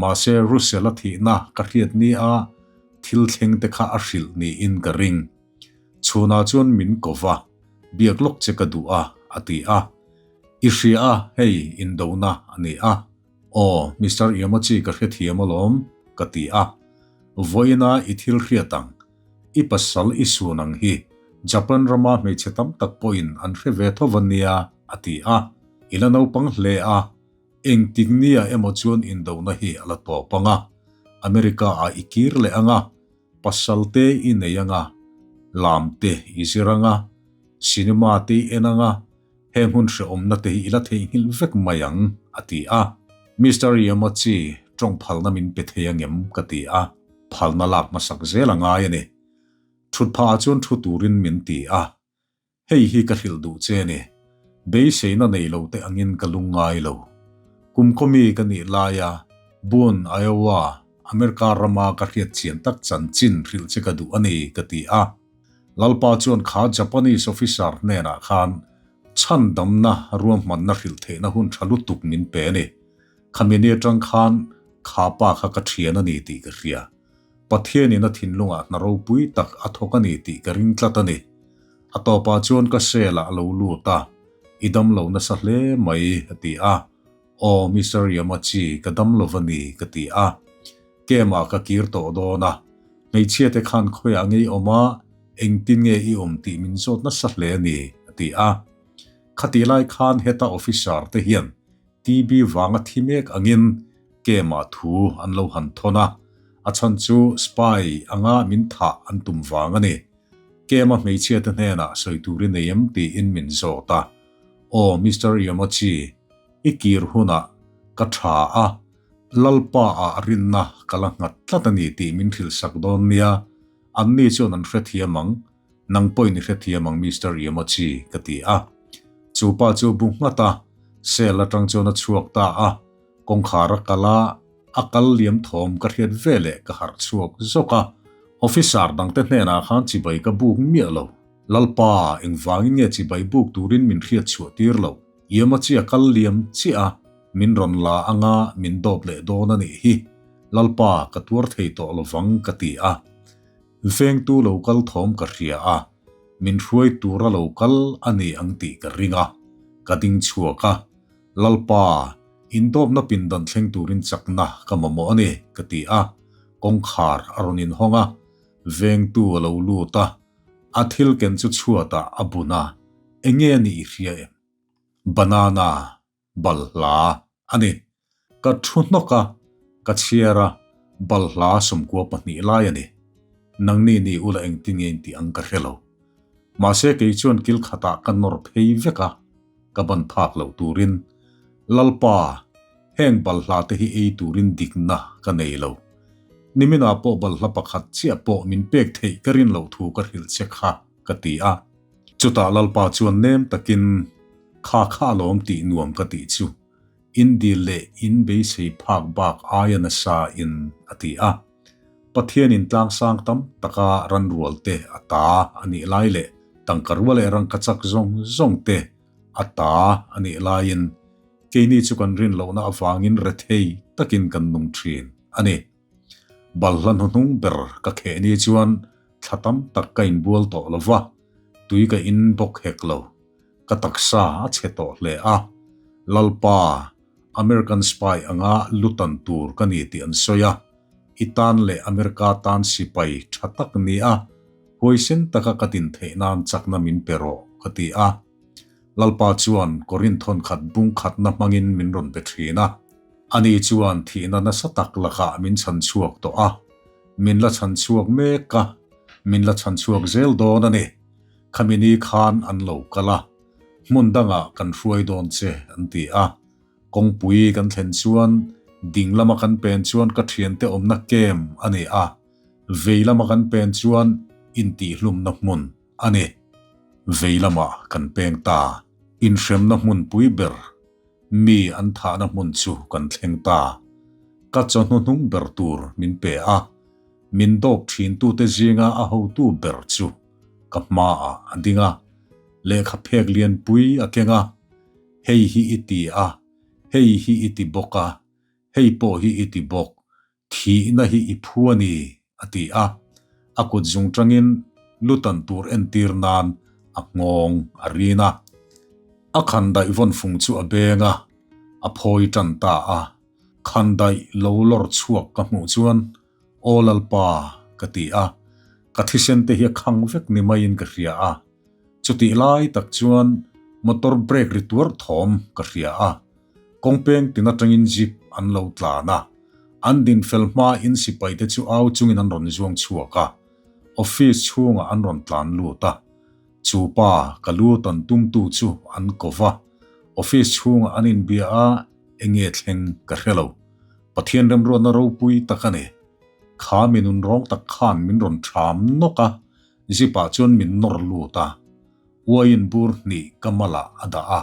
Mahse Russell-a thihna ka hriat ni a, thil thleng te kha a hrilh niin ka ring. Chhunah chuan min ko va, biak lawk che ka duh a, a ti a. I hria a, hei indona a ni a. Aw, Mister Yamachi ka hrethiam alawm, ka ti a. Vawiina i thil hriat ang, i pasal i sun ang hi Japan rama hmeichhe tam tak pawhin an hre ve tho va nia, a ti a. I la naupang hle a, engtik nia emaw chuan indona hi a la tawp ang a, America ah i kir leh ang a, pasal te i nei ang a, lam te i zir ang a, cinema te i en ang a, He hmun hrehawmna te hi i la theihnghilh vek mai ang, a ti a. Mister Yamachi, tawng phalna min pe thei angem? ka ti a, phalna lak hmasak zel a ngai a ni. Thut phah ah chuan thu turin min ti a. Hei hi ka hrilh duh che ni. Beiseina nei lo te angin ka lung ngai lo. Kum kawmi ka nih laia Boone, Iowa, America rama ka hriat chian tak chanchin hrilh che ka duh a ni, ka ti a. Lalpa chuan kha Japanese officer hnenah khan chhandamna ruahmanna hrilh theihna hun tha lutuk min pe a ni. Khami ni atang khan kha pa kha ka thian a ni tih ka hria. Pathianin a thinlungah hna ropui tak a thawk a ni tih ka ring tlat a ni. A tawpah chuan ka cell ah a lo lut a, I dam lo nasa hle mai, a ti a. Aw, Mister Yamachi, ka dam lo va ni, ka ti a. Camp-ah ka kir tawh dawn a, hmeichhia te khan khawiah ngei awm a, engtin nge i awm tih min zawt nasa hle a ni, a ti a. Khatih lai khan heta officer te hian TB vanga thi mek angin camp-ah thu an lo han thawn a, a chhan chu spy anga min thah an tum vang a ni. Camp-a hmeichhia te hnenah sawi tur i nei em tiin min zawt a. Aw Mister Yamachi, i kir hunah ka tha a, Lalpa ah rinna ka la nghat tlat a ni tih min hrilhsak dawn nia, anni chuan an hrethiam ang, nang pawhin i hrethiam ang Mister Yamachi, ka ti a. Chu pa chu bu nghat a, cell atang chuan a chhuak ta a, kawngkhar a kal a, a kal liam thawm ka hriat veleh ka harh chhuak zawk a, officer dangte hnenah khan chibai ka buk miah lo. Lalpa, engvangin nge chibai buk turin min hriat chhuah tir lo? Yamachi a kal liam chiah a, min rawn la anga min dawp leh dawn a nih hi. Lalpa, ka tuar thei tawh lovang ka ti a. Vengtu lo kal thawm ka hria a, min hruai tura lo kal a ni ang tih ka ring a, ka ding chhuak a. Lalpa, indawpna pindan thleng turin chakna ka mamawh a ni, ka ti a. Kawngkhar a rawn inhawng a, vengtu a lo lut a, a thil ken chu chhuatah a bun a, enge a nih i hria em? Banana, balhla a ni. Ka thu hnawk a, ka chhiar a, balhla 12 lai a ni. Nangni ni ula engtin nge intih ang ka hre lo. Mahse kei chuan kil khatah ka nawr phei vek a, ka ban phak loh turin, Lalpa, heng balhla te hi ei turin dikna ka nei lo. Niminah pawh balhla pakhat chiah pawh min pek theih ka rin loh thu ka hrilh che kha, ka ti a. Chutah Lalpa chuan nem takin, Kha kha alawm tih nuam ka tih chu, in dil leh in beisei phak bak aia nasa in, a ti a. Pathianin tlangsang tam taka ranrual te a ta a nih lai leh tangka rual leh rangka chak zawng zawng te a ta a nih laiin keini chu kan rin lohna avangin rethei takin kan nung thin a ni. Balhla hnuhnung ber ka kheh ni chuan thla tam tak ka inbual tawh lo va, tui ka in bawk hek lo. Ka taksa a chhe tawh hle a, Lalpa, American spy anga lutan tur ka ni tih an sawi a, i tan leh America tan sipai tha tak ni a, huaisen taka ka din theih nan chakna min pe rawh, ka ti a. Lalpa chuan Korinthon khat bung khatna hmangin min rawn pe thin a. Ani chuan thihna nasa tak lakah min chhan chhuak tawh a, min la chhan chhuak mek a, min la chhan chhuak zel dawn a ni. Khami ni khan an lo kal a, hmun dangah kan hruai dawn che an ti a. Kawngpui kan thlen chuan ding lama kan pen chuan ka thiante awmna camp a ni a, vei lama kan pen chuan intihhlumna hmun a ni. Vei lamah kan peng ta, inhremna hmunpui ber mi an thahna hmun chu kan thleng ta. Ka chawhnu hnung ber tur min pe a, min dawp thintute zinga a hotu ber chu ka hmaah a ding a, lehkha phek lianpui a keng a, Hei hi i ti a, hei hi i ti bawk a, hei pawh hi i ti bawk, thihna hi i phu a ni, a ti a. A kut zung tangin lutan tur entir nan a nghawng a rin a. A khandaih vawn fung chu a beng a, a phawi tan ta a. Khandaih lo lawr chhuak ka hmuh chuan Aw Lalpa, ka ti a, ka thisen te hi a khang vek ni maiin ka hria a. Chutih lai tak chuan motor brake ri tuar thawm ka hria a, kawngpeng tin atangin jeep an lo tlan a, an din fel hma in sipai te chu au chungin an rawn zuang chhuak a, office chhungah an rawn tlan lut a, chu pa ka lu tan tumtu chu an ko va, office chhungah an inbia a, enge thleng ka hre lo. Pathian remruatna ropui tak a ni. Kha mi nun rawng tak khan min rawn ṭham nawk a. Zip-ah chuan min nawr lut a, uaiin bur hnih ka malah a dah a,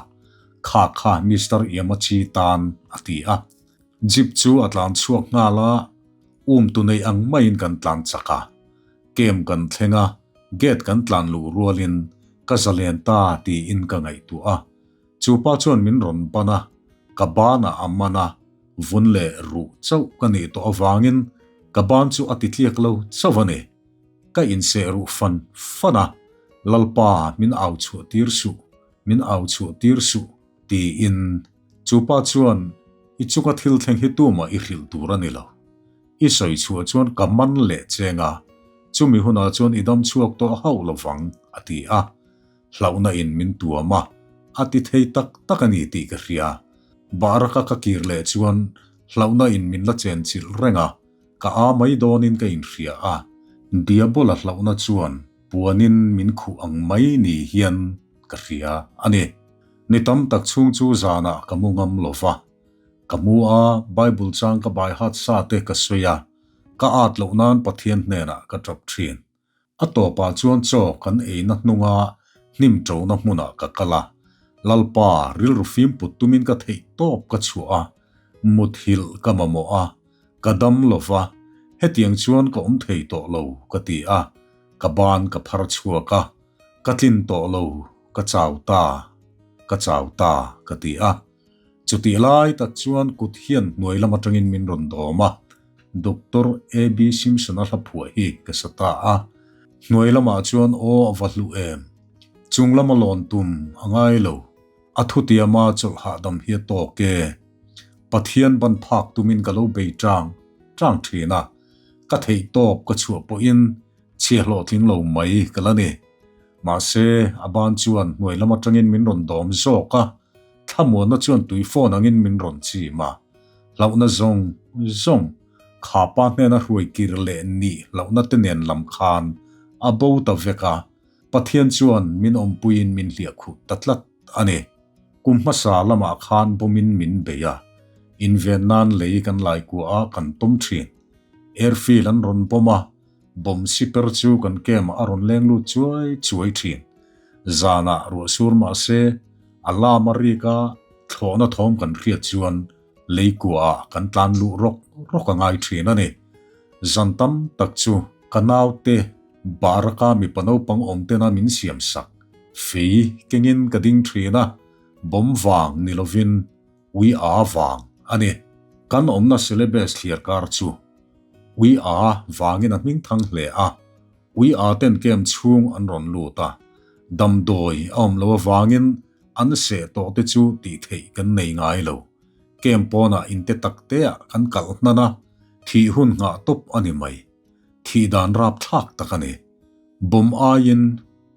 Kha kha Mister Yamachi tan a ti a. Jeep chu a tlan chhuak nghal a, um tu nei ang maiin kan tlan chak a. Camp kan thleng a, gate kan tlan luh rualin ka zalen ta tiin ka ngaihtuah a. Chu pa chuan min rawn ban a, ka banah a man a, vun leh ruh chauh ka nih tawh avangin ka ban chu a ti tliak lo chauh a ni. Ka inseh ruh fan fan a, Lalpa min au chhuah tir suh, min au chhuah tir suh tiin chu pa chuan i chunga thil thleng hi tumah i hrilh tur a ni lo. I sawi chhuah chuan ka man leh cheng a, chumi hunah chuan i dam chhuak tawh hauh lovang a ti a. Hlauhna in min tuam a, a ti thei tak tak a ni tih ka hria. Baraka ka kir leh chuan hlauhna in min la chen chilh reng a, ka a mai dawnin ka inhria a. Diabola hlauhna chuan puanin min khuh ang mai ni hian ka hria a ni. Ni tam tak chhung chu zanah ka mu ngam lo va. Ka mu a, Bible chang ka bai hat sa te ka sawi a, ka at loh nan Pathian hnenah ka tap thin. A tawpah chuan chaw kan eina hnunga hnim ṭona hmunah ka kal a, Lalpa rilru fim put tumin ka theih tawp ka chhuah a, muthilh ka mamawh a, ka dam lo va, hetiang chuan ka awm thei tawh lo ka ti a, ka ban ka phar chhuak a, ka tlin tawh lo, ka chau ta, ka chau ta ka ti a. Chutih lai tak chuan kut hian hnuai lam atangin min rawn dawm a, Doctor AB Simpson-a hla phuah hi ka sa ta a. Hnuai lamah chuan aw a va hlu em? Chung lama lawn tum a ngai lo. A thutiama chawlh hahdam hi a tawk e. Pathian ban phak tumin ka lo bei tang tang thin a, ka theih tawp ka chhuah pawhin chhia hlawhtling lo mai ka la ni. Mahse, a ban chuan hnuai lam atangin min rawn dawm zawk a, Thlamuanna chuan tui phone angin min rawn chim a, hlauhna zawng zawng, kha pa hnena hruai kir leh nih hlauhna te nen lam khan a bo ta vek a, Pathian chuan min awmpuiin min hliah khuh ta tlat a ni. Kum hmasa lamah khan bawmin min bei a, inven nan lei kan lai kuah a kan tawm thin. Airfield an rawn bawm a, bomb siper chu kan camp ah a rawn leng lut chuai chuai thin. Zanah ruah sur mah se, a lam a rik a, thlawhna thawm kan hriat chuan lei kuaah kan tlan luh rawk rawk a ngai thin a ni. Zan tam tak chu ka naute Baraka mipa naupang awm tena min siam sak fei kengin ka ding thin a, bawm vang ni lovin ui a vang a ni. Kan awmna Celebes thliar kar chu ui a vangin a hming thang hle a. Ui a ten camp chhung an rawn lut a, damdawi a awm lo avangin an seh tawh te chu tih theih kan nei ngai lo. Camp pawnah in te tak te ah kan kalh hnan a, thih hun nghah tawp a ni mai. Thih dan rapthlak tak a ni. Bomb aiin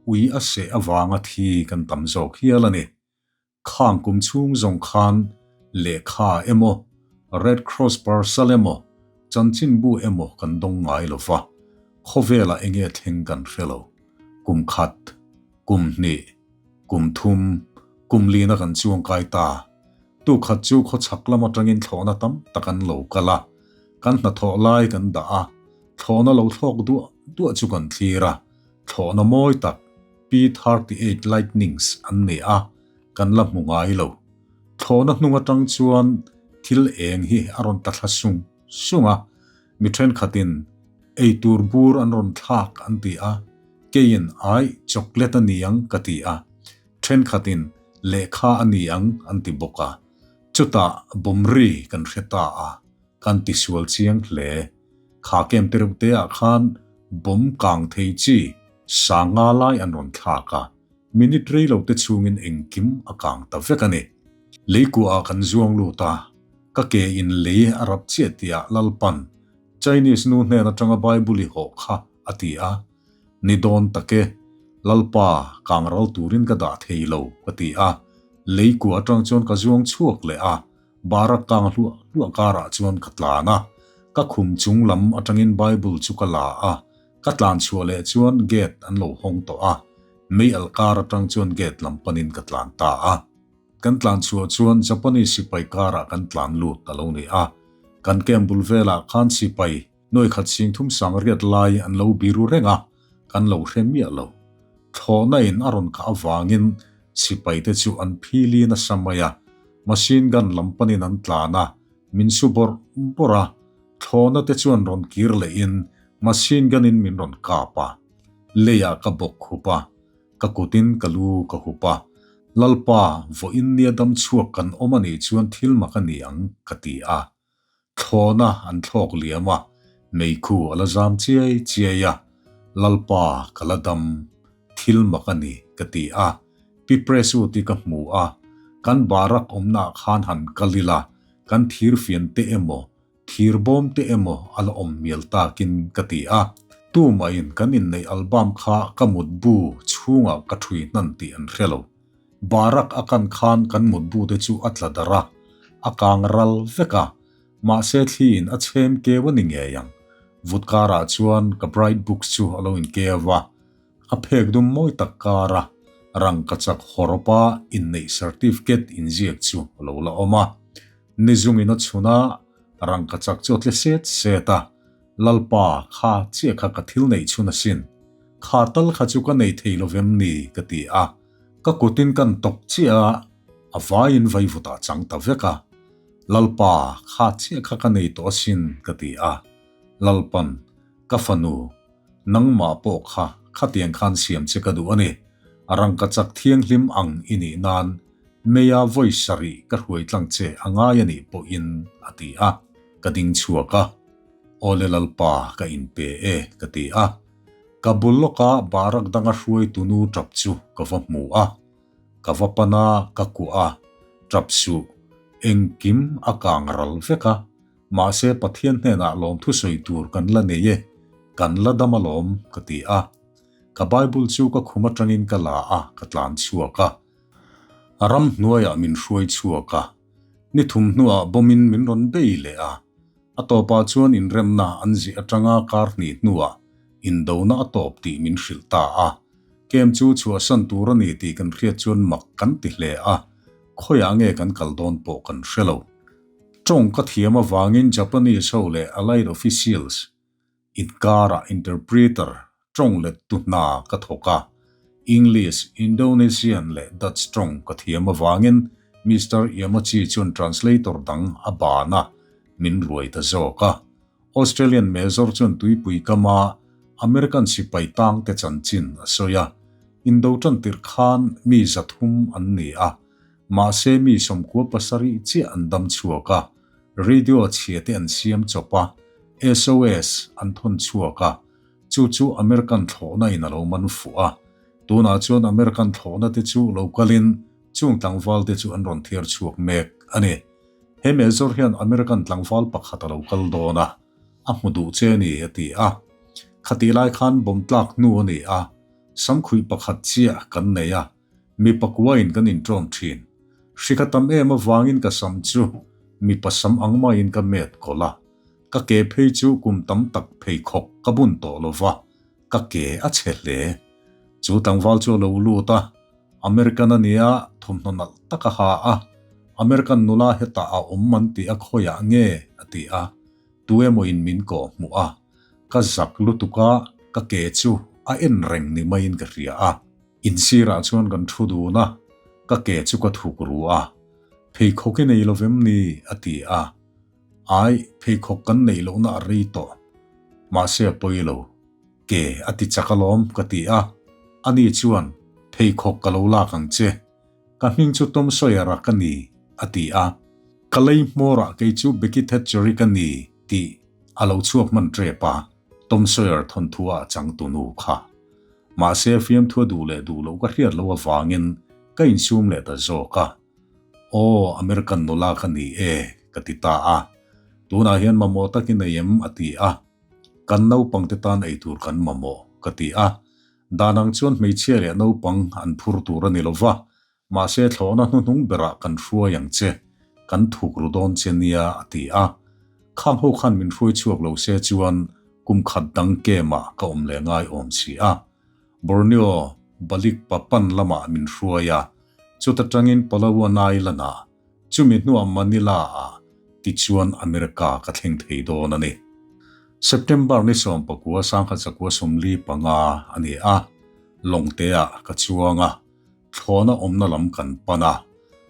ui a seh avanga thi kan tam zawk hial a ni. Khang kum chhung zawng khan lehkha emaw, Red Cross parcel emaw, chanchinbu emaw kan dawng ngai lo va, khawvelah enge thleng kan hre lo. Kum khat, kum hnih, kum thum, kum lina kan chuangkai ta. Tu khat chu khawchhak lam atangin thlawhna tam tak an lo kal a, kan hnathawh lai kan dah a, thlawhna lo thlawk duah duah chu kan thlir a, Thlawhna mawi tak P-38 Lightnings an nei a, kan la hmu ngai lo. Thlawhna hnung atang chuan thil eng hi a rawn ta thla sung sung a, mi thenkhatin eitur bur an rawn thlak an ti a, keiin aih chocolate a ni ang ka ti a, thenkhatin lehkha a ni ang an ti bawk a. Chutah bawmri kan hre ta a, kan tisual chiang hle. Kha kem te reuh te ah khan bomb kang thei chi sanga lai an rawn thlak a, minute rei lo te chhungin engkim a kang ta vek a ni. Lei kuah ah kan zuang lut a, ka ke in lei a rap chiah tih ah Lalpan Chinese nu hnen atanga Bible i hawh kha a ti a, Ni dawn tak e, Lalpa kang ral turin ka dah thei lo ka ti a, lei kuah atang chuan ka zuang chhuak leh a, Barak kang hluah hluah karah chuan ka tlan a, ka khum chung lam atangin Bible chu ka la a, ka tlan chhuah leh chuan gate an lo hawng tawh a, mei alh kar atang chuan gate lam panin ka tlan ta a. Kan tlan chhuah chuan Japanese sipai karah kan tlan lut a lo ni a, kan camp bul velah khan sipai nuaikhat sing thum sang riat lai an lo biru reng a, kan lo hre miah lo. Thlawhna in a rawn kah avangin sipai te chu an phili nasa mai a, machine gun lam panin an tlan a, min su bawrh bawrh a, thlawhna te chuan rawn kir lehin machine gun in min rawn kap a, leiah ka bawk khup a, ka kutin ka lu ka hup a, Lalpa, vawiin nia dam chhuak kan awm a nih chuan thil mak a ni ang, ka ti a. Thlawhna an thlawk liam a, meikhu a la zam chiai chiai a, Lalpa, ka la dam, thil mak a ni, ka ti a. Pi Presu ti ka hmu a, kan barak awmnaah khan han kal ila, kan thirfian te emaw, Thir bawm te emaw a la awm mial takin ka ti a. Tumahin kan inneih album kha ka mutbu chhungah ka ṭhui hnan tih an hre lo. Barak a kan khan kan mutbu te chu a tla darh a, a kang ral vek a, mahse thliin a chhem keu a ni ngei ang. Vut karah chuan ka bright books chu a lo inkeu a, a phek dum mawi tak kara rangkachak hawrawpa inneih certificate inziak chu a lo la awm a. Ni zungin a chhun a, rangkachak chu a tle set set a, Lalpa, kha chiah kha ka thil neih chhun asin. Kha tal kha chu ka nei thei lo vem ni, ka ti a. Ka kutin kan tawk chiah a, a vaiin vaivutah chang ta vek a. Lalpa, kha chiah kha ka nei tawh asin, ka ti a. Lalpan, ka fanu, nangmah pawh kha khatiang khan siam che ka duh a ni. Rangkachak thianghlim ang i nih nan Meia vawi sarih ka hruai tlang che a ngai a nih pawhin a ti a, ka ding chhuak a, Awle Lalpa ka inpe e ka ti a, ka bul lawka barak danga hruaitu nu tap chu ka va hmu a, ka va pan a, ka kuah a, tap suh, engkim a kang ral vek a, mahse Pathian hnenah lawmthu sawi tur kan la nei e, kan la dam alawm ka ti a, ka Bible chu ka khum atangin ka la a, ka tlan chhuak a. A ramhnuaiah min hruai chhuak a, ni thum hnuah bawmin min rawn bei leh a. A tawpah chuan inremna an zih atanga kar hnih hnuah indona a tawp tih min hrilh ta a. Kem chu chhuahsan tur a ni tih kan hriat chuan mak kan ti hle a, khawiah nge kan kal dawn pawh kan hre lo. Tawng ka thiam avangin Japanese ho leh Allied officials Inkara interpreter tawng lettu hna ka thawk a, English, Indonesian leh Dutch tawng ka thiam avangin Mister Yamachi chuan translator dang a ban a, min ruai ta zawk a. Australian Major chuan tuipui kama American sipai tangte chanchin a sawi a, Indo tantirh khan mi 300 an ni a, mahse mi 97 chiah an dam chhuak a, Radio chhia te an siam chawp a, SOS an thawn chhuak a, chu chu American thlawhna in a lo man fuh a. Tunah chuan American thlawhna te chu lo kalin chung tlangval te chu an rawn thiar chhuak mek a ni. He Major hian American tlangval pakhat a lo kal dawn a, a hmu duh che a ni a ti a. Khatih lai khan bomb tlak hnu a ni a, samkhuih pakhat chiah kan nei a, Mipa kuain kan inṭawm ṭhin. Hri ka tam em avangin ka sam chu mipa sam ang maiin ka met kawlh a. Ka ke phei chu kum tam tak pheikhawk ka bun tawh lo va, ka ke a chhe hle. Chu tlangval chu a lo lut a, American a nia, thawmhnaw nalh tak a ha a. American nula hetah a awm an tih a khawiah nge? a ti a. Tu emaw-in min kawh hmuh a, ka zak lutuk a, ka ke chu a en reng ni maiin ka hria a. Insirah chuan kan thu dun a, ka ke chu ka thuk ru a. Pheikhawk i nei lo vem ni? a ti a. Ai, pheikhawk kan neih lohna a rei tawh. Mahse a pawi lo. Ke a ti chak alawm, ka ti a. Ani chuan, Pheikhawk ka lo lak ang che. Ka hming chu Tom Sawyer-a ka ni, a ti a. Ka lei hmawrah kei chu Becky Thatcher-i ka ni, tih a lo chhuak hman tep a, Tom Sawyer thawnthu-ah a chang tunu kha. Mahse fiamthua duh leh duh loh ka hriat loh avangin ka insum leh ta zawk a. Aw, American nula ka ni e, ka ti ta a. Tunah hian mamawh tak i nei em? a ti a. Kan naupangte tan eitur kan mamawh, ka ti a. Dan ang chuan hmeichhia leh naupang an phur tur a ni lo va, mahse thlawhna hnuhnung berah kan hruai ang che, kan thuk ru dawn che nia, a ti a. Khang ho khan min hruai chhuak lo se chuan kum khat dang kemah ka awm leh ngai awm si a. Borneo Balik Papan lamah min hruai a, chuta tangin Palawan Island-ah, chumi hnuah Manila-ah tichuan America ka thleng thei dawn a ni. September ni 19 1945 a ni a, lawngteah ka chuang a, thlawhna awmna lam kan pan a,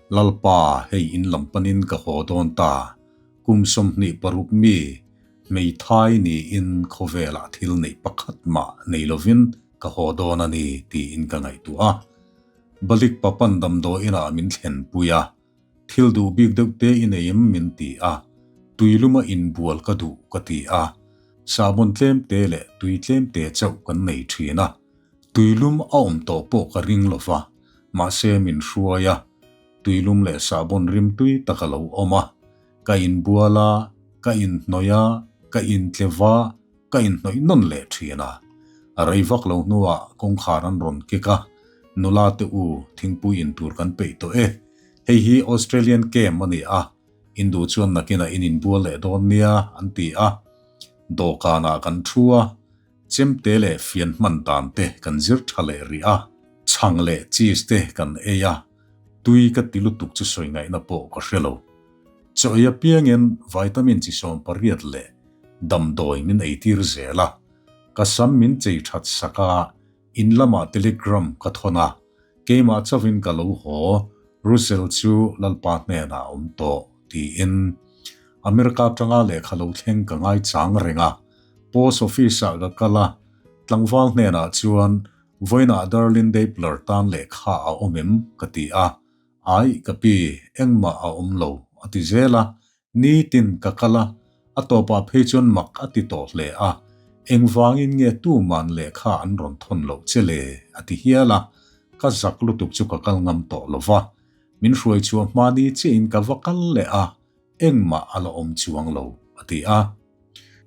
Lalpa hei in lam panin ka haw dawn ta, kum 26 mi hmeithai niin khawvelah thil neih pakhat mah nei lovin ka haw dawn a ni tiin ka ngaihtuah a. Balik papan damdawi inah min thlenpui a, thil duh bik deuh te i nei em min ti a, tuiluma inbual ka duh ka ti a, sahbawn tlem te leh tui tlem te chauh kan nei thin a, tuilum a awm tawh pawh ka ring lo va, mahse min hruai a, tuilum leh sahbawn rim tui tak a lo awm a, ka inbual a, ka inhnawih a, ka intlev a, ka inhnawih nawn leh thin a. A rei vak lo hnuah kawngkhar an rawn kek a, Nula te u, thingpui in tur kan peih tawh e. Hei hi Australian camp a ni a, in duh chuan nakinah in inbual leh dawn nia, an ti a. Dawhkanah kan thu a, chemte leh fian hman dan te kan zir tha leh rih a, chhang leh cheese te kan ei a, tui ka ti lutuk chu sawi ngaihna pawh ka hre lo. Chaw ei apiangin vitamin chi 18 leh damdawi min eitir zel a, ka sam min chei that sak a, in lamah telegram ka thawn a, keimah chauhin ka lo haw, Russell chu Lalpa hnenah a awm tawh, tiin America atanga lehkha lo thleng ka ngaichang reng a, post office-ah ka kal a, tlangval hnenah chuan vawiinah Darlene Deibler tan lehkha a awm em? ka ti a, Ai, ka pi, engmah a awm lo, a ti zel a, nitin ka kal a, a tawpah phei chuan mak a ti tawh hle a, engvangin nge tuman lehkha an rawn thawn loh che le? a ti hial a, ka zak lutuk chu ka kal ngam tawh lo va, min hruai chhuah hma ni chiahin ka va kal leh a, engmah a la awm chuang lo, a ti a.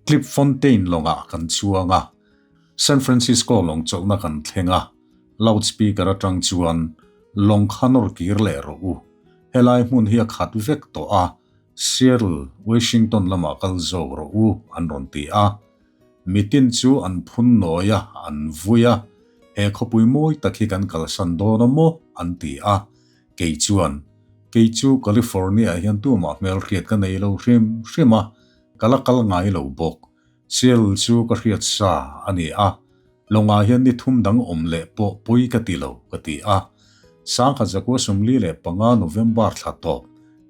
Klipfontein lawngah kan chuang a, San Francisco lawng chawlhna kan thleng a, loudspeaker atang chuan, Lawng kha nawr kir leh rawh u. Helai hmun hi a khat vek tawh a, Seattle, Washington lamah kal zawk rawh u, an rawn ti a. Mitin chu an phun nawi a, an vui a, He khawpui mawi tak hi kan kalsan dawn a maw? an ti a. Kei chuan, Kei chu California-ah hian tumah hmelhriat ka nei lo hrim hrim a, ka la kal ngai lo bawk. Seattle chu ka hriat sa a ni a, lawngah hian ni thum dang awm leh pawh pawi ka ti lo, ka ti a. 1945 November thla tawp,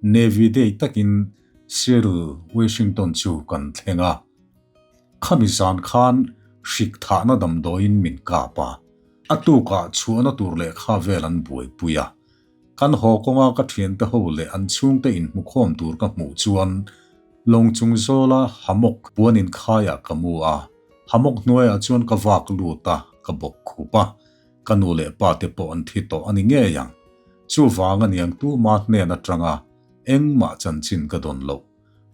Navy Day takin Seattle, Washington chu kan thleng a. Khami zan khan hrik thahna damdawiin min kap a, a tukah chhuahna tur lehkha vel an buaipui a. Kan haw kawnga ka thiante ho leh an chhungte inhmukhawm tur ka hmuh chuan lawng chung zawla hammock puan inkhaiah ka mu a, hammock hnuaiah chuan ka vak lut a, ka bawk khup a, ka nu leh pa te pawh an thi tawh a ni ngei ang. Chuvang aniang tuma hnen atanga engmah chanchin ka dawn loh.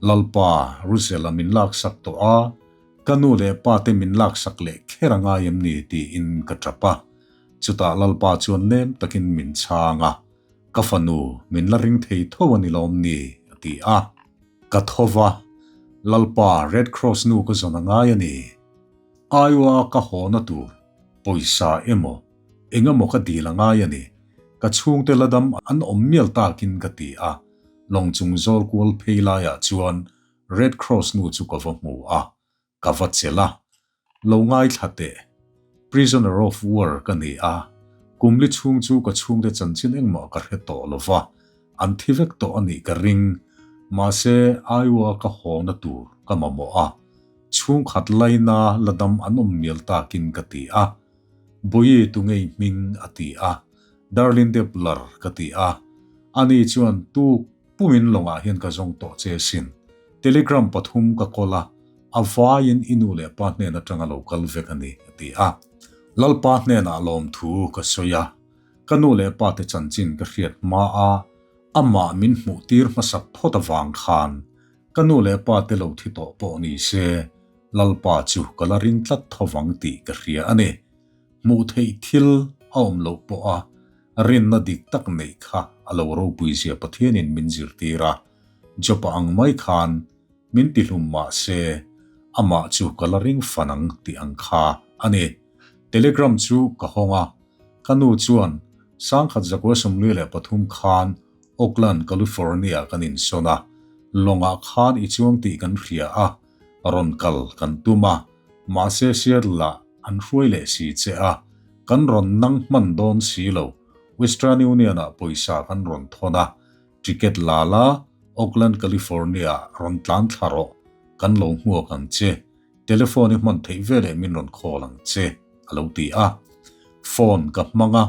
Lalpa, Russell-a min laksak tawh a, ka nu leh pa te min laksak leh kher a ngai em ni tiin ka tap a. Chutah Lalpa chuan nem takin min chhang a, Ka fanu, min la ring thei tho a ni lawm ni? a ti a. Ka tho va, Lalpa, Red Cross nu ka zawn a ngai a ni. Iowa ka hawna tur pawisa emaw, eng emaw ka dil a ngai a ni. Ka chhungte la dam an awm mial takin ka ti a. Lawng chung zawl kual phei laiah chuan Red Cross nu chu ka va hmu a, ka va chelh a. Lo ngaithla teh. Prisoner of war ka ni a, kum li chhung chu ka chhungte chanchin engmah ka hre tawh lo va, an thi vek tawh a nih ka ring. Mahse, Iowa ka hawna tur ka mamawh a, chhungkhat laina la dam an awm mial takin ka ti a. Bawihi tu ngei hming a ti a, Darlene Depler ka ti a. Ani chuan tuk pumin lawngah hian ka zawng tawh che sin. Telegram pathum ka kawl a, a vaiin i nu leh pa hnen atanga lo kal vek a ni a ti a. Lalpa hnenah lawmthu ka sawi a, ka nu leh pa te chanchin ka hriat hma a, amah min hmuh tir hmasak phawt avang khan ka nu leh pa te lo thi tawh pawh ni se, Lalpa chu ka la ring tlat tho vang tih ka hria a ni. Hmuh theih thil a awm loh pawh a, rinna dik tak neih kha a lo ropui zia Pathianin min zirtir a, Job-a ang mai khan min tihlum mah se, amah chu ka la ring fan ang tih ang kha a ni. Telegram chu ka hawng a, ka nu chuan 1973 khan Oakland, California kan insawn a, lawngah khan i chuang tih kan hria a. Rawn kal kan tum a, mahse Seattle-ah an hruai leh si che a, kan rawn nang hman dawn si lo. Western Union-ah pawisa kan rawn thawn a, ticket la la, Oakland, California-ah rawn tlan thla rawh, kan lo hmuak ang che. Telephone i hman theih veleh min rawn call ang che, a lo ti a. Phone ka hmang a,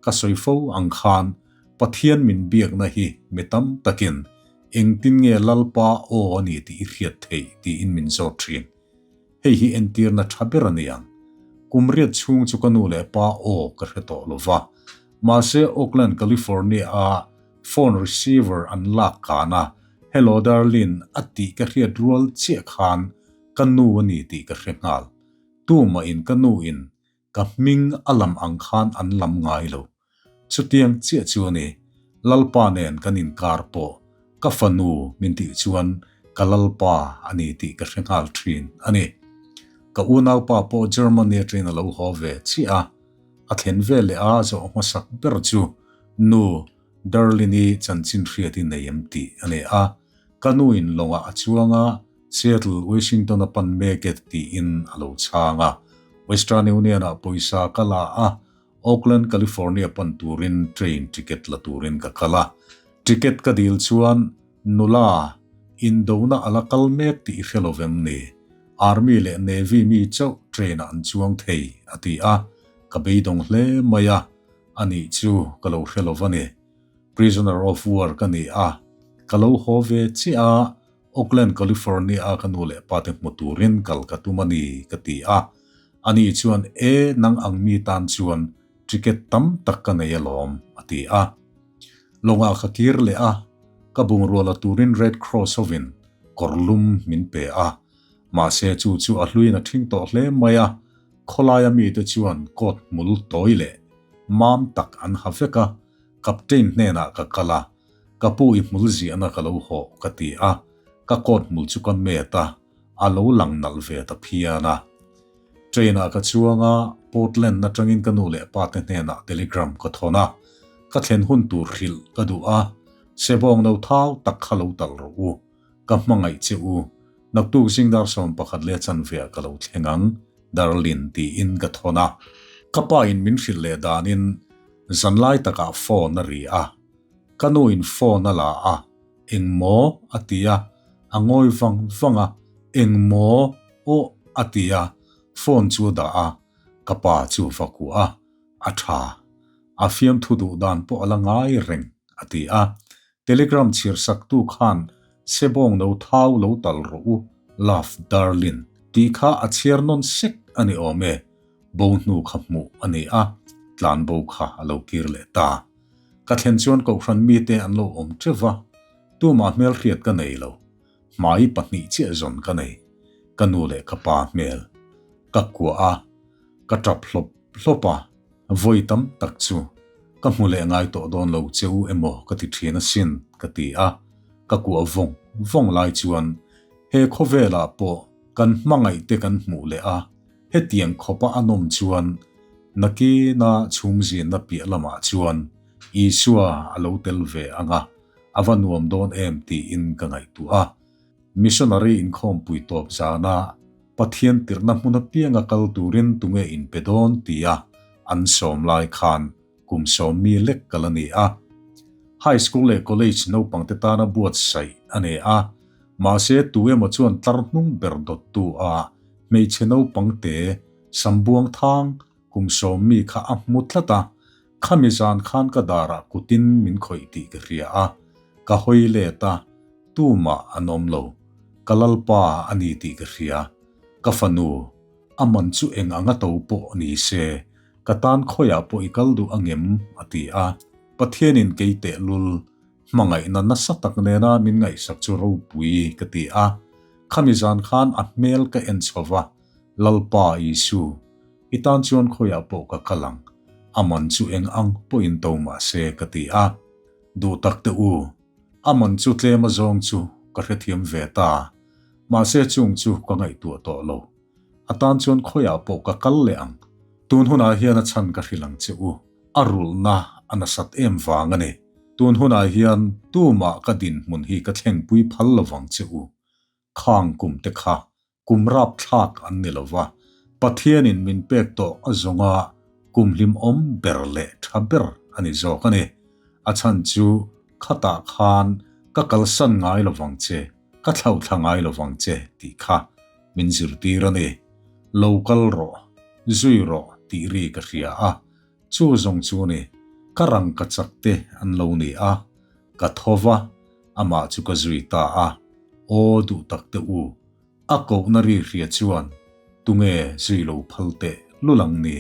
ka sawi fo ang khan Pathian min biakna hi mi tam takin engtin nge Lalpa aw a ni tih i hriat theih tiin min zawt thin. Hei hi entirna tha ber a ni ang. Kum riat chhung chu ka nu leh pa aw ka hre tawh lo va. Mahse Oakland, California-a phone receiver an lak kan a, Hello Darlene a tih ka hriat rual chiah khan ka nu a ni tih ka hre nghal. Tumah in ka nu in Ka hming a lam ang khan an lam ngai lo. Chutiang chiah chu a ni, Lalpa nen kan inkar pawh ka fanu min tih chuan ka Lalpa a ni tih ka hre nghal thin a ni. Ka unaupa pawh Germany atangin a lo haw ve chiah a, a thlen ve leh a zawh hmasak ber chu Nu Darlene-i chanchin hriat i nei em tih a ni a. Ka nu in lawngah a chuang a, Seattle, Washington a pan mek e tiin a lo chhang a. Western Union-ah pawisa ka la a, Oakland, California pan turin train ticket la turin ka kal a. Ticket ka dil chuan, Nula, indona a la kal mek tih i hre lo vem ni? Army leh Navy mi chauh train-ah an chuang thei, a ti a. Ka beidawng hle mai a, anih chu ka lo hre lo va ni. Prisoner of war ka ni a, ka lo haw ve chiah a, Oakland, California-a ka nu leh pate hmu turin kal ka tum a ni, ka ti a. Ani chuan, E, nang ang mi tan chuan ticket tam tak ka nei alawm, a ti a. Lawngah ka kir leh a, ka bungrua la turin Red Cross hovin kawr lum min pe a. Mahse, chu chu a hluin a ṭhing tawh hle mai a, khawlaia mite chuan coat hmul tawi leh mam tak an ha vek a, Captain hnenah ka kal a, Ka pu i hmul ziahna ka lo hawh ka ti a, ka coat hmul chu ka met a, a lo lang nalh ve ta phian a. Train ah ka chuang a, Portland atangin ka nu leh pa te hnenah telegram ka thawn a, ka thlen hun tur hrilh ka duh a, Sebawng no thau tak kha lo talh rawh u, ka hmangaih che u, naktuk zingdar 11 leh chanveah ka lo thleng ang, Darlin tiin ka thawn a. Ka pa in min hrilh leh danin zanlai takah phone a ri a, Ka nu in phone a la a, Eng maw? a ti a, a ngawi vang vang a, Eng maw? Aw a ti a, phone chu a dah a, ka pa chu va kuah a, A tha. A fiamthu duh dan pawh a la ngai reng, a ti a. Telegram chhir saktu khan Sebawng no thau lo tal rawh u, love darlin, tih kha a chhiar nawn sek a ni awm e, bo hnu kha hmuh a ni a, tlanbo kha a lo kir leh ta. Ka thlen chuan kohhran mite an lo awm teuh va, tumah hmelhriat ka nei lo. Hmai pahnih chiah zawn ka nei. Ka nu leh ka pa hmel. Ka kuah a, ka tap hlawp hlawp a, vawi tam tak chu ka hmu leh ngai tawh dawn lo che u emaw ka ti thin asin ka ti a, ka kuah vawng vawng lai chuan he khawvelah pawh kan hmangaih te kan hmuh leh a, Hetiang khawpa a nawm chuan nakina chhungzinna piah lamah chuan Isua a lo tel ve ang a, a va nuam dawn em tiin ka ngaihtuah a. Missionary inkhawmpui tawp zana Pathian tirhna hmun apianga kal turin tunge inpe dawn tia an sawm lai khan kum sawmmi lek kal a ni a. High School leh College naupangte tana buatsaih a ni a, mahse tu emaw chuan tlar hnung ber dawttu a hmeichhe naupangte Sambuang Thang kum sawmmi kha a hmu tlat a, khami zan khan ka darah kutin min khawih tih ka hria a, ka hawi let a, tumah an awm lo, ka lalpa a ni tih ka hria, ka fanu, a man chu eng anga to pawh ni se, Ka tan khawiah pawh i kal duh angem? a ti a. Pathianin kei tehlul hmangaihna nasa tak nena min ngaihsak chu ropui ka ti a. Khami zan khan a hmel ka en chho va, Lalpa Isu, i tan chuan khawiah pawh ka kal ang, a man chu eng ang pawhin to mah se ka ti a. Duh tak teh u, a man chu tlem azawng chu ka hrethiam ve ta, mahse chung chu ka ngaihtuah tawh lo. A tan chuan khawiah pawh ka kal leh ang. Tun hunah hian a chhan ka hrilh ang che u. A rulhna a nasat em vang a ni. Tun hunah hian tumah ka dinhmun hi ka thlengpui phal lovang che u. Khang kum te kha Kum rapthlak an ni lo va, Pathianin min pek tawh a zawnga kum hlimawm ber leh tha ber a ni zawk a ni. A chhan chu khatah khan ka kalsan ngai lo vang che, ka thlauhthla ngai lo vang che tih kha min zirtir a ni. Lo kal rawh, zui rawh tih ri ka hria a, chu zawng chu ni, ka rangka chak te an lo ni a, ka tho va, amah chu ka zui ta a, aw duh tak te u, a kohna ri hria chuan tunge zui lo phal teh lul ang ni?